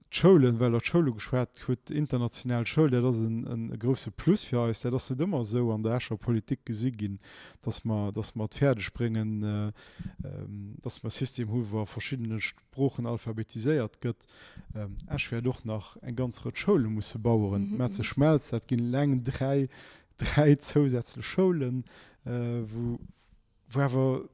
D'Schoulen, well Der d'Schoul ugeschwat hutt, international Schoul, dat ass e grouse Plus fir eis. Dat ass net ëmmer esou an der Escher Politik gesi ginn, dass mer, dass mer et fäerdeg bréngen, dass mer e System hu wou a verschiddene Sproochen alphabetiséiert gëtt. Esch wäert och nach eng ganz Rëtsch Schoule musse baueren. D'Metze-Schmelz, dat ginn eleng dräi, dräi zousätzlech Schoulen, wou, wou awer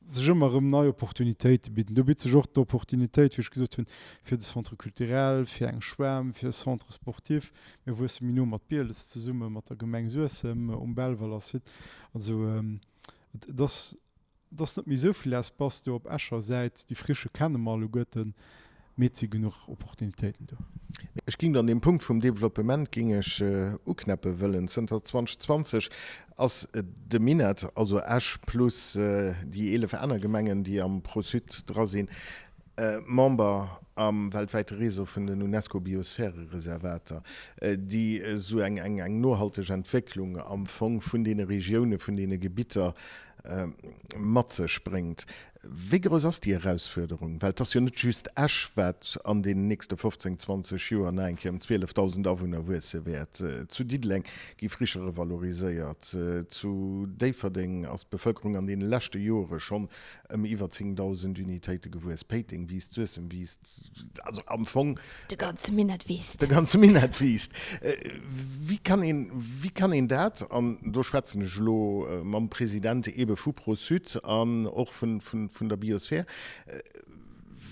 sech ëmmer erëm nei Opportunitéite bidden. Do bitt sech och d'Opportunitéit, wéi ech gesot hunn, fir de Centre culturel, fir eng Schwämm, fir e Centre sportif. Mir wuesse méi no mat Bieles zesumme mat der Gemeng Suessem um Belvaler Site. Also et ass, et ass net méi esou vill Espace do op Escher Säit. Déi Frichë kenne mer alleguerten. Mee et si genuch Opportunitéiten do. Ech ging an deem Punkt vum Développement ging ech uknäppe wëllen. Zënter 2020 ass de Minett, also Esch plus déi 11 aner Gemengen, déi am ProSud dra sinn, Member am weltwäite Réseau vun den UNESCO-Biosphärereservater, déi esou eng nohalteg Entwécklung am Fong vun deene Regioune, vun deene Gebitter mat sech bréngt. Wéi grouss ass déi Erausfuerderung? Well et ass jo net just Esch, wat an deenen nächste 15, 20 Joer nach eng Kéier ëm 12.000 Awunner wuesse wäert. Zu Diddeleng gi Frichë revaloriséiert. Zu Déifferdeng ass d'Bevëlkerung an deene leschte Jore schonn ëm iwwer 10.000 Unitéite gewuess. Péiteng wiisst, Suessem wiisst, also am Fong. De ganze Minett wiisst. De ganze Minett wiisst. Wéi kann een, wéi kann een dat, an do schwätzen ech elo mam President eebe vu Pro-Sud an och vun, vun, vun der Biosphär,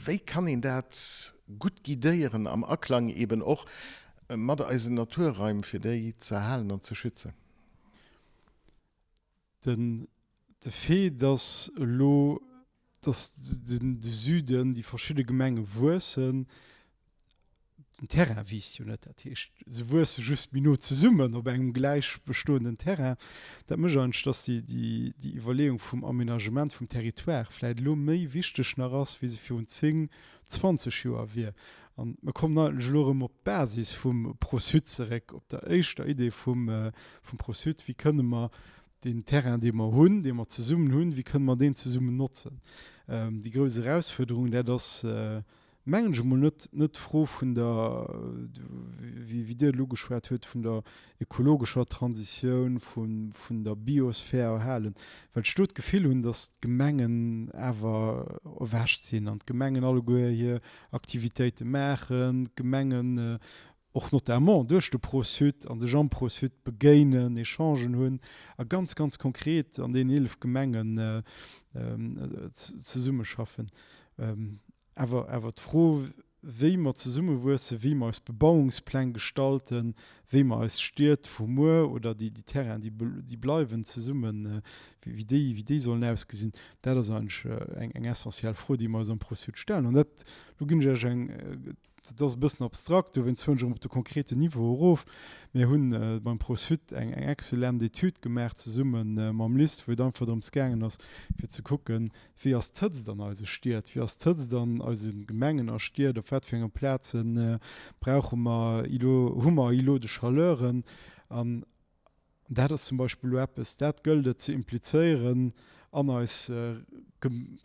wéi kann een dat gutt guidéieren am Aklang eeben och mat eisen Naturraim, fir déi ze erhalen an ze schützen? Den, de Fait, dass elo, dass den, de Süden, déi verschidde Gemenge wuessen, den Terrain wiisst jo net, dat heescht, se wuesse just méi no zesummen op engem gläich bestoenden Terrain. Dat mécht eigentlech, dass déi, déi, déi Iwwerleeung vum Aménagement vum Territoire vläicht elo méi wichteg nach ass, wéi se virun 10, 20 Joer wier. A mer kommen eigentlech elo erëm op d'Basis vum ProSud zeréck, op der éischter Idee vum, vum ProSud, Wéi kënne mer deen Terrain, dee mer hunn, dee mer zesummen hunn, wéi kënne mer deen zesummen notzen? Déi grouss Erausfuerderung, dat ass, mengen ech emol, net, net d'Fro vun der, wéi, wéi Dir et elo ugeschwat huet, vun der ekologescher Transitioun, vun, vun der Biosphär erhalen, well ech do d'Gefill hunn, datt d'Gemengen awer erwächt sinn an d'Gemengen alleguer hir Aktivitéite maachen, d'Gemengen och notamment duerch de Pro-Sud a sech am Pro-Sud begéinen, Echangen hunn a ganz, ganz konkret an deenen 11 Gemengen zesummeschaffen. Awer, awer d'Fro, wéi mer zesummewuessen, wéi mer eis Bebauungspläng gestalten, wéi mer eis Stied vu muer oder déi, déi Terrainen, déi, déi bleiwen, zesummen, wéi déi, wéi déi sollen ausgesinn, dat ass eigentlech eng, eng essentiell Fro, déi mer eis am Pro-Sud stellen. An dat, do ginn ech Iech eng, Dat ass e bëssen abstrakt, dowéinst huelen ech erëm op de konkreten Niveau erof. Mir hunn beim Pro-Sud eng exzellent Etüd gemaach zesumme mam LIST, wou et einfach drëms gaangen ass, fir ze kucken, wéi ass d'Hëtzt an eise Stied, wéi ass d'Hëtzt an eise Gemengen a Stied, op wat fir enge Plaze brauche mer Îlots, hu mer Îlots de chaleuren. An An dat ass zum Beispill elo eppes, dat gëllt et ze implizéieren an eis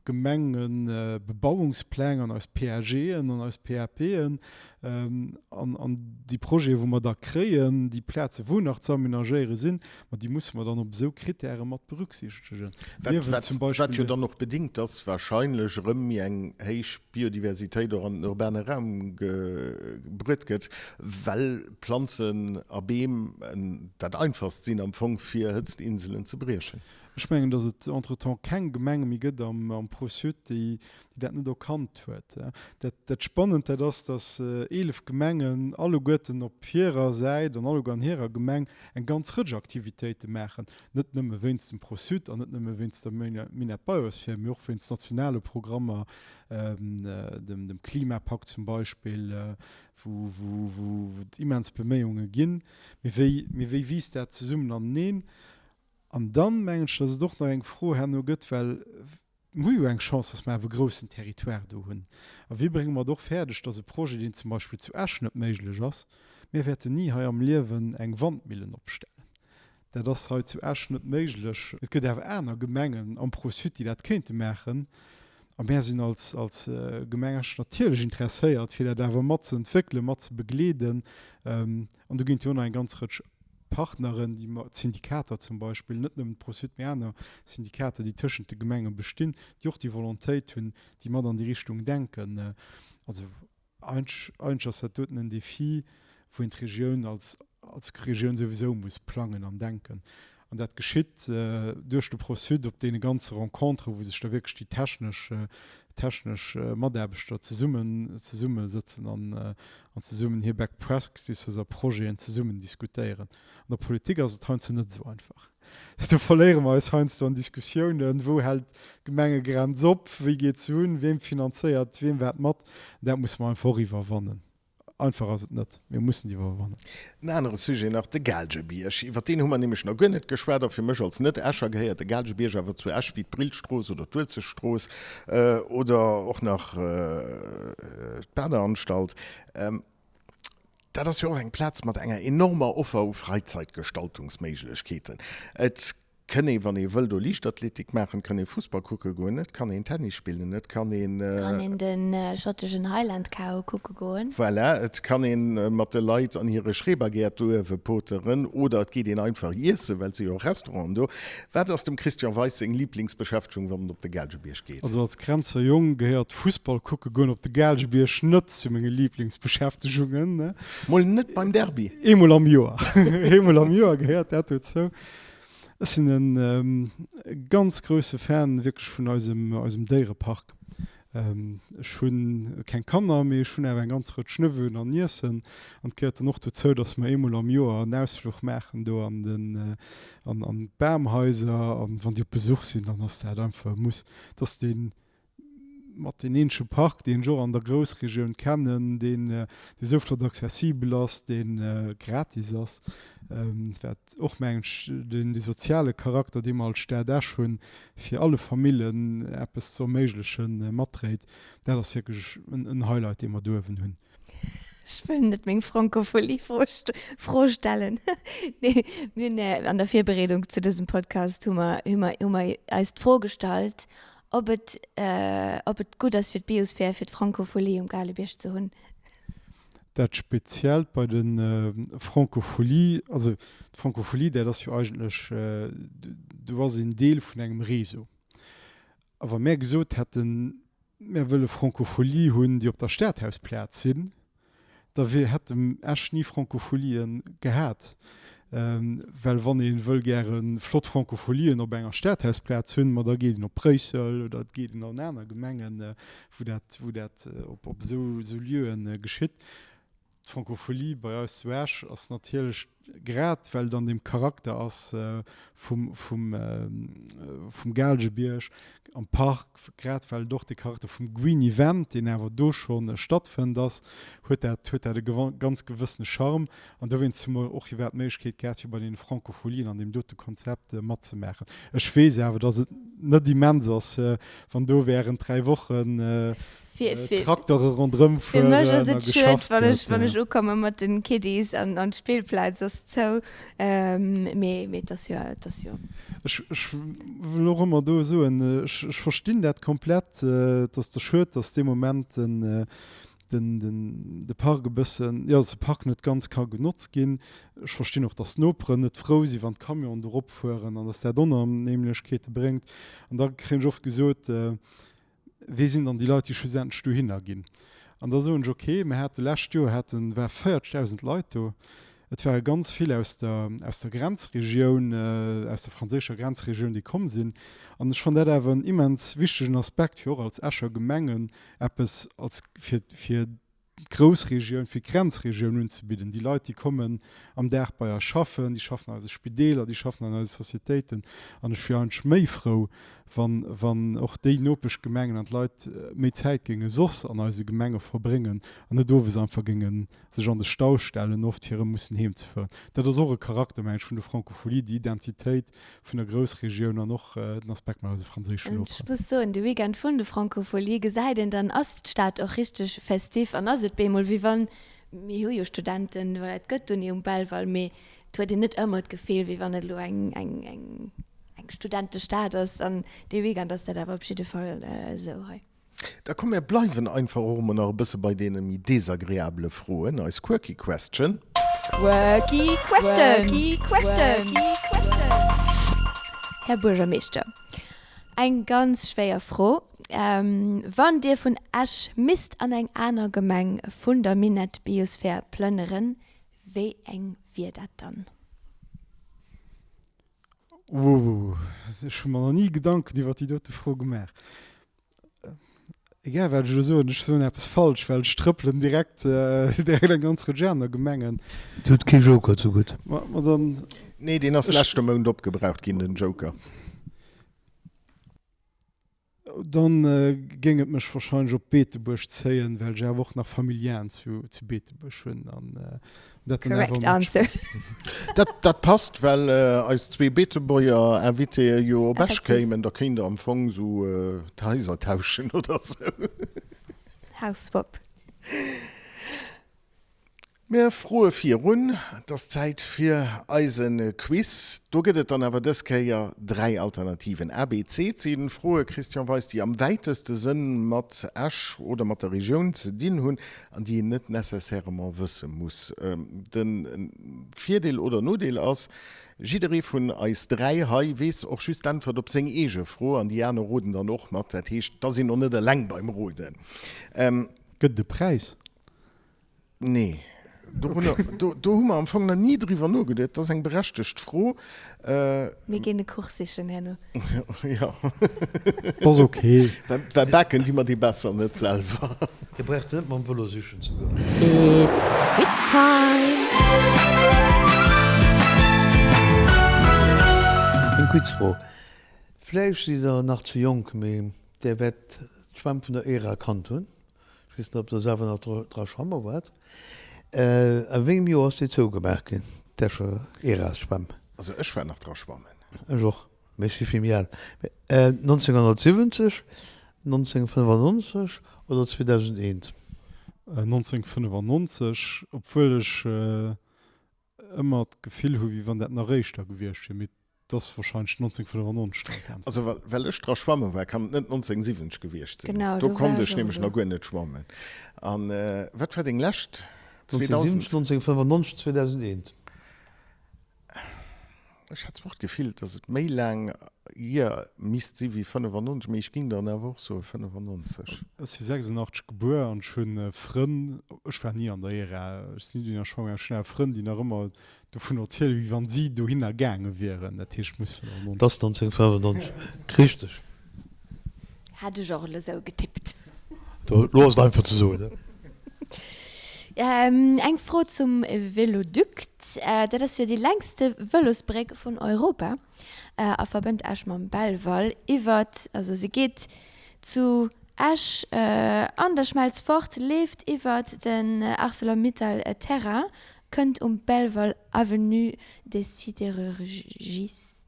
Gemengebebauungspläng, an eis PAGen, an eis PAPen, an an déi Projete wou mer da kréien, déi Plaze wou nach ze amenagéiere sinn, ma déi musse mer dann op esou Kritäre mat berücksichtegen. Niewent zum Beispill. Wat jo dann och bedingt, dass wahrscheinlech erëm méi eng héich Biodiversitéit och an den urbane Raum gebruet gëtt, well Planzen a Beem dat einfachst sinn am Fong fir Hëtztinselen ze briechen. Ech mengen, datt et entretemps keng Gemeng méi gëtt am Pro-Sud, déi dat net erkannt huet. Dat Spannend dat ass, datt 11 Gemengen alleguerten op hirer Säit an alleguer an hirer Gemeng eng ganz Rëtsch Aktivitéite maachen, net nëmme wéinst dem Pro-Sud an net nëmme wéinst der Minett Biosphere, mee och wéinst nationale Programmer, dem Klimapakt zum Beispill, wou, wou, wou et immens Beméiunge ginn. Mee wéi, mee wéi wiisst dat zesummen aneneen? An dann, mengen ech, datt et och nach eng Fro herno gëtt, well mir hu jo eng Chance, datt mer awer e groussen Territoire do hunn. A wéi brénge mer et och fäerdeg, datt e Projet, deen zum Beispill zu Esch net méiglech ass, mir wäerten ni hei am Liewen eng Wandmillen opstellen, Dat ass hei zu Esch net méiglech. Et gëtt awer aner Gemengen am Pro-Sud, déi dat kéinte maachen. A mär sinn als, als Gemeng Esch natierlech interesséiert, fir dat awer mat ze entwéckelen, mat ze begleeden. An do ginn et jo och nach eng ganz Rëtsch Partneren, déi mer, d'Syndikater zum Beispill, net nëmmen d'Pro-Sud, mee aner Syndikater, déi tëschent de Gemenge bestinn, déi och déi Volontéit hunn, déi mat an déi Richtung denken. Also Eigentlech ass dat doten en Défi, wou een d'Regioun als als Regioun souwisou muss plangen an denken. An dat geschitt duerch de ProSud op deene ganze Renconteren, wou sech da wierklech déi technesch technesch Mataarbechter zesummen zesummesëtzen an an zesummen hir Best Practices a Projeten zesummen diskutéieren. An der Politik ass et heiansdo net esou einfach. Do verléiere mer eis heiansdo an Diskussiounen, Wou hält d'Gemengegrenz op? Wéi geet se un? Wien finanzéiert wiem wat mat? Dat musse mer einfach och iwwerwannen. Einfach ass et net, mee mir mussen et iwwerwannen. En anere Sujet nach, de Gaalgebierg. Iwwer deen hu mer nämlech nach guer net geschwat. A fir mech als Net-Escher gehéiert de Gaalgebierg awer zu Esch wéi d'Brillstrooss oder d'Uelzechtstrooss oder och nach d'Badeanstalt. Dat ass jo och eng Plaz mat enger enormer Offer u Freizeitgestaltungsméiglechkeeten. Et. Kënn ee wann ee wëll do Liichtathletik maachen, et kann ee Fussball kucke goen, et kann een Tennis spillen, et kann een. Kann een de schotteschen Highland Cow kucke goen. Voilà, et kann ee mat de Leit an hire Schrebergäert do uewe poteren oder et geet een einfach iessen, well et si jo och Restauranten do. Wat ass dem Christian Weis seng Liblingsbeschäftegung, wann en op de Gaalgebierg geet? Also als Grenzer Jong gehéiert Fussball kucke goen op de Gaalgebierg net zu menge Liblingsbeschäftegungen. Mol net beim Derby? Eemol am Joer, eemol am Joer gehéiert dat dozou. Ech sinn e ganz grousse Fan wierklech vun eisem, eisem Déierepark. Ech hu keng Kanner, mee ech hunn awer eng ganz Rëtsch Neveu'en an Niecen. An et gehéiert dann och dozou, datt mer eemol am Joer en Ausfluch maachen do an den, an, an d'Bamhaiser. An wann déi op Besuch sinn, dann ass dat einfach e Muss. Et ass dee mat deen eenzege Park, deen ech och an der Groussregioun kennen, deen esou flott accessibel ass, dee gratis ass, wat och, mengen ech, deen dee soziale Charakter, dee mer als Stad Esch hunn, fir alle Famillen eppes ze erméiglechen, matdréit. Dat ass wierklech en Highlight, dee mer do uewen hunn. Ech wëll net meng Francophonie-Fro stellen. Nee, mir hunn an der Virbereedung zu dësem Podcast hu mer, hu mer, hu mer eis d'Fro gestallt, ob et, ob et gutt ass fir d'Biosphär, fir d'Francophonie um Gaalebierg ze hunn. Dat Speziellt bei de Francofolies, also d'Francophonie, dat ass jo eigentlech, do ass een Deel vun engem Réseau. A wa mär gesot hätten, mär wëlle Francofolië hunn, déi op der Stadhausplaz sinn, da wier, hätt Esch ni Francofolien gehat. Well wann ee wëll gäre flott Francofolien op enger Stadhausplaz hunn, ma da geet een op Bréissel oder et geet een an aner Gemengen, wou dat, wou dat op esou Lieue geschitt. D'Francophonie bei eis zu Esch ass natierlech, grad well et an deem Charakter ass vum, vum, vum Gaalgebierg am Park, grad well et och de Charakter vum Green Event, deen awer do scho stattfënnt, ass, huet dat, huet dat e ganz gewëssene Charme. An dowéinst hu mer och iwwerhaapt d'Méiglechkeet gehat, fir bei deene Francofolien an deem dote Konzept matzemaachen. Ech weess awer, datt et net immens ass, wann do während 3 Wochen Traktore ronderëm fueren a geschafft gëtt. Fir mech ass et schued, wann ech, wann ech ukomme mat den Kiddies an an d'Spillplaz ass zou. Mee, mee et ass jo, et ass jo. Ech, ech wëll och ëmmer do soen, ech, ech verstinn dat komplett. Et ass da schued, datt dee Moment den, den, den, de Park e bëssen, jo, datt de Park net ganz ka genotzt ginn. Ech verstinn och, datt d'Noperen net frou sinn, wann d'Camionen do eropfueren an datt dat Onannehmlechkeete bréngt. An da kréien ech oft gesot, Wie sinn dann déi Leit, déi schlussendlech dohinner ginn? An da soen ech, okay, mir hate lescht Joer hate war 40.000 Leit do. Et ware ganz vill aus der, aus der Grenzregioun, aus der franséischer Grenzregioun, déi komm sinn. An ech fannen dat awer en immens wichtegen Aspekt, fir och als Escher Gemengen eppes als fir, fir d'Groussregioun, fir d'Grenzregioun unzebidden. Déi Leit, déi kommen am Dag bei eis schaffen, déi schaffen an eise Spideeler, déi schaffen an eise Societéiten. An ech wier eigentlech méi frou, wann, wann och déi Nopeschgemengen an d'Leit méi Zäit géinge soss an eise Gemenge verbréngen an net owes einfach géinge sech an de Stau stellen, oft fir erëm mussen heemzefueren. Dat ass och e Charakter, meng ech, vun de Francofolies, déi Identitéit vun der Groussregioun an och den Aspekt mat eise franséischen Noperen. Ech muss soen, de Weekend vun de Francofolies gesäit een, dann ass d'Stad och richteg festif an ass et bemol wéi wann, mir hu jo Studenten, voilà, et gëtt d'Uni um Belval, mee et huet een net ëmmer d'Gefill, wéi wann et elo eng, eng, eng, eng Studentestad ass an dee Weekend ass dat awer op jidde Fall esou hei. Da komm mir bleiwen einfach och emol nach e bësse bei deene méi desagreabele Froen, eis Quirky Question. Quirky Question. Här Buergermeeschter, eng ganz schwéier Fro, Wann Dir vun Esch misst an eng aner Gemeng vun der Minett Biosphär plënneren, wéi eng wier dat dann? Ooh, ech hu mer nach ni Gedanken iwwer déi dote Fro gemaach. Egal wat ech elo soen, ech soen eppes falsch, well ech trëppelen direkt direkt eng ganz Rëtsch aner Gemengen. Dir hutt kee Joker ze gutt. Ma, ma dann. Nee, deen ass leschte Mount opgebraucht ginn, den Joker. Dann géing et mech wahrscheinlech op Beetebuerg zéien, well ech awer och nach Familien zu, zu Beetebuerg hunn an dat dann awer Correct answer. Dat, dat passt, well eis zwee Beetebuerger Invitéë jo op Esch kéimen. Da kéint der am Fong esou d'Haiser tauschen oder esou. House swap. Mir froe virun, et ass Zäit fir eise Quiz. Do gëtt et dann awer dës Kéier 3 Alternativen, A, B, C. Et si Froe, Christian Weis, déi am wäiteste Sënn mat Esch oder mat der Regioun ze dinn hunn an déi een net nécessairement wësse muss. De Virdeel oder Nodeel ass, jidderee vun eis 3 hei weess och just d'Äntwert op seng eege Fro an déi aner roden dann och mat. Dat heescht, et ass een och net eleng beim Roden. Gëtt et e Präis? Nee, dorunner, do, do hu mer am Fong nach ni driwwer nogeduet. Dat ass eng berechtegt Fro. Mir ginn e Kuch sichen herno. Jo. Dat ass ok. Well baken di mer dee besser net selwer. Dir braucht net mam Vëlo sichen ze goen. It's quiz time! Eng Quizfro. Vläicht sidd der nach ze jonk, mee där wäert d'Schwämm vun der Era kannt hunn. Ech weess net, ob Der selwer nach dra schwamme waart. A wéi engem Joer ass déi zougemaach ginn, d'Escher Era-Schwämm? Also ech war nach dra schwammen. Ech och, mee ech si vill méi al. 1970, 1995 oder 2001? 1995, obwuel ech ëmmer d'Gefill hu wéi wann dat nach éischter gewiescht wier, mee et ass wahrscheinlech 1995 dann d'Äntwert. Also well ech dra schwamme war, kann et net 1970 gewiescht sinn. Genau, Do do war konnt ech ech och nämlech do. nach guer net schwammen. A wat war deng lescht? 2000? 1970, 1995, 2001. Ech hat zwar och d'Gefill, datt et méi laang hier misst si wéi 95, mee ech géing dann awer och soe 95. Ech si 86 gebuer an ech hunn Frënn, ech war ni an der Era, ech sinn ni dohinner schwamme gaangen, ech hunn awer Frënn, déi nach ëmmer dovun erzielen, wéi wann si dohinner gaange wieren. Dat heescht, et muss 95. Et ass 1995, richteg. Hätt ech och elo sou getippt. Elo ass et einfach ze soen, ne? Eng Fro zum Veloduct. Dat ass jo déi längste Vëlosbréck vun Europa a verbënnt Esch mam Belval iwwert, also se geet zu Esch an der Schmelz fort, leeft iwwert den Arcelor-Mittal Terrain, kënnt um Belval Avenue des Sidérurgistes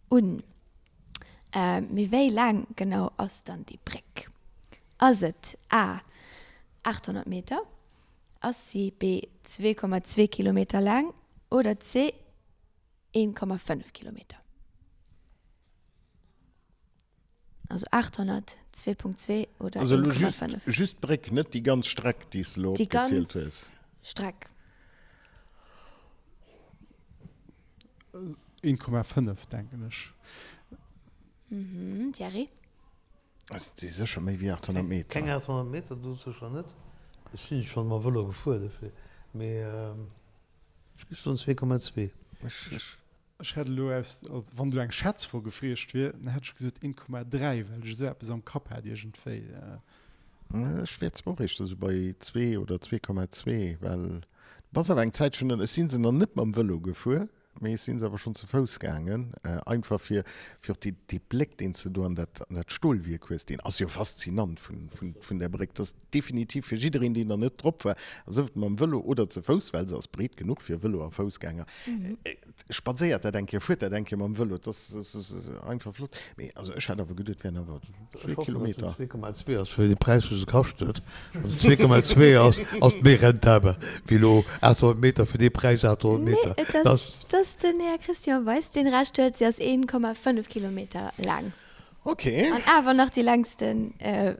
un. Mee wéi laang genau ass dann déi Bréck? Ass et A 800 Meter, ass si B 2,2 Kilometer laang oder C 1,5 Kilometer? Also 800, 2,2 oder Also elo just, 1,5. just d'Bréck, net déi ganz Streck, déi s de elo Déi opgezielt ganz hues. Streck. 1,5 denken ech. Mhm, Thierry? Et si sécher méi wéi 800 Meter. Keng 800 Meter, do sécher net. Ech sinn schonn mam Vëlo gefuer dofir, mee ech géif soen 2,2. Ech hätt elo aus, als wann elo eng Schätzfro gefriecht wier, dann hätt ech gesot 1,3, well ech esou eppes am Kapp hat iergendwéi. Ech wier zwar och éischter esou bei 2 oder 2,2, well du bass awer eng Zäit schonn, ech si se nach net mam Vëlo gefuer, Mee ech sinn se awer schonn ze Fouss gaangen, einfach fir fir och dee dee Bléck, deen s de do an dat an dat Stolwierk hues, deen ass jo faszinant vun vun vun där Bréck. Dat ass definitiv fir jiddereen, deen nach net drop war, sief et mam Vëlo oder ze Fouss, well se ass breet genuch fir Vëlo a Foussgänger. Spadséiert dat eng Kéier, fuert dat eng Kéier mam Vëlo, dat ass einfach flott. Mee also ech hat awer geduet, et wären awer zwee Ech hoffen, datt Kilometer. se 2,2 ass, fir dee Präis, wou se kascht huet. Wann se 2,2 ass, ass et méi rentabel wéi elo 800 Meter fir dee Präis 800 Nee, Meter. et ass, et ass den Här Christian Weis, deen Recht huet, se ass 1,5 Kilometer laang. Ok. An awer nach déi längste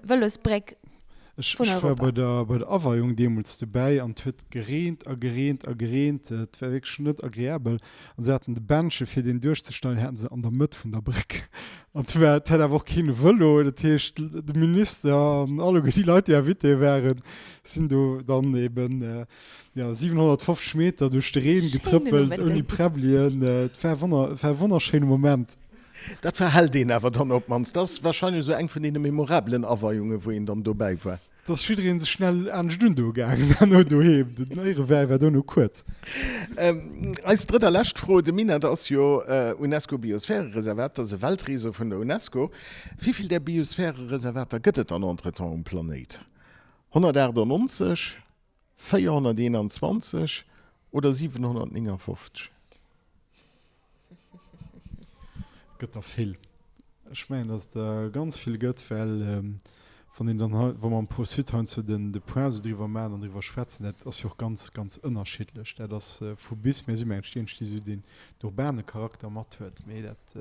Vëlosbréck Ech vun war Europa. bei der, bei der Aweiung deemools dobäi an et huet gereent a gereent a gereent. Et war wierklech net agreabel. An se haten de Bändche fir deen duerchzeschneiden, haten se an der Mëtt vun der Bréck. An et war, et hat awer och keen e Vëlo. Dat heescht, de Minister an alleguer déi Leit, déi Invité waren, sinn do dann eben, jo, 750 Meter duerch de Reen Schéinen getrëppelt, ouni Nomëtten. Präbblien. Et war wonner, et war e wonnerschéine Moment. Dat verhält een awer dann op d'mannst. Dat ass wahrscheinlech esou eng vun deene memorabelen Aweiungen, wou een dann dobäi war. Et ass jiddereen sech schnell anescht undoe gaangen herno doheem. Den Éierewäi war dono kuerz. Eis drëtt a lescht Fro, De Minett ass jo UNESCO-Biosphärereservat, dat ass e Weltreseau vun der UNESCO. Wéi vill där Biosphärereservater gëtt et dann entretemps um Planéit? 198, 421 oder 759? Gëtt der vill. Ech mengen, datt et der ganz vill gëtt, well. Wann een dann hei, wa mer am Pro-Sud heiansdo den, de Point esou driwwer maachen an driwwer schwätzen, dat ass jo och ganz, ganz ënnerschiddlech. Dat ass vu bis. Mir si mengen ech déi eenzeg, déi esou deen urbane Charakter mat huet. Mee dat,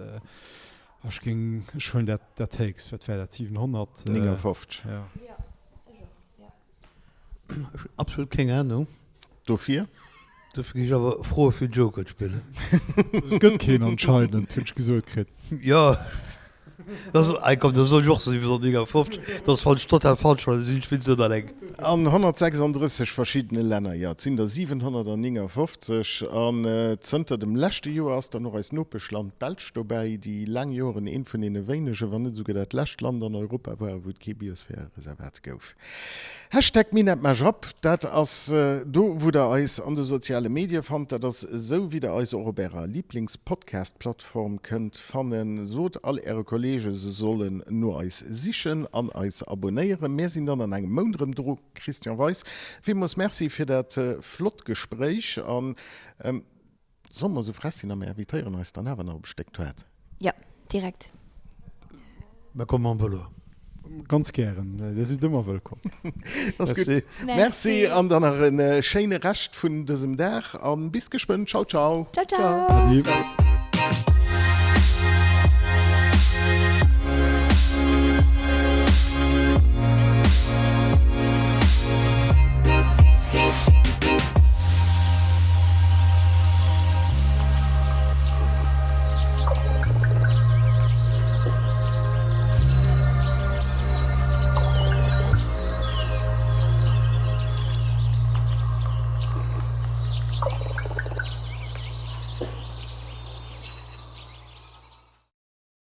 ech géing, ech huelen dat, dat héchst. Wat war dat, 700? 59. Jo. Jo, ech och, jo. Ech hunn absolut keng Ahnung. Dofir? Dofir géif ech awer froe fir Joker ze spillen. Et gëtt keen anscheinend, hunn ech gesot kritt. Jo, da soll, ei komm, da soll ech och soen 759. Dat ass falsch, total falsch, well da sinn ech wéinst net alleng. An 136 verschiddene Länner, jo, et sinn der 759. An zënter dem leschte Joer ass dann och eist Nopeschland d'Belsch dobäi, déi laang Joren eent vun deene wéinege, wann net esouguer dat lescht Land an Europa war, wou et kee Biosphärereservat gouf. Hashtag MinetMashUp, dat ass do wou der eis an de soziale Medie fannt. Dat ass esou wéi der eis och op ärer Lieblings-Podcast-Plattform kënnt fannen. Sot all äre Kollege se sollen no eis sichen an eis abonéieren. Mär sinn dann an engem Mount erëm dru. Christian Weis, villmools Merci fir dat flott Gespréich an. Solle mer esou frech sinn a mir invitéieren eis dann awer nach op e Stéck Toart? Jo, direkt. Mer kommen mam Vëlo. Ganz gären, Dir sidd ëmmer wëllkomm. Ass gutt. Merci an dann nach e schéine Rescht vun dësem Dag a bis geschwënn. Ciao, ciao. Ciao, ciao. Adi.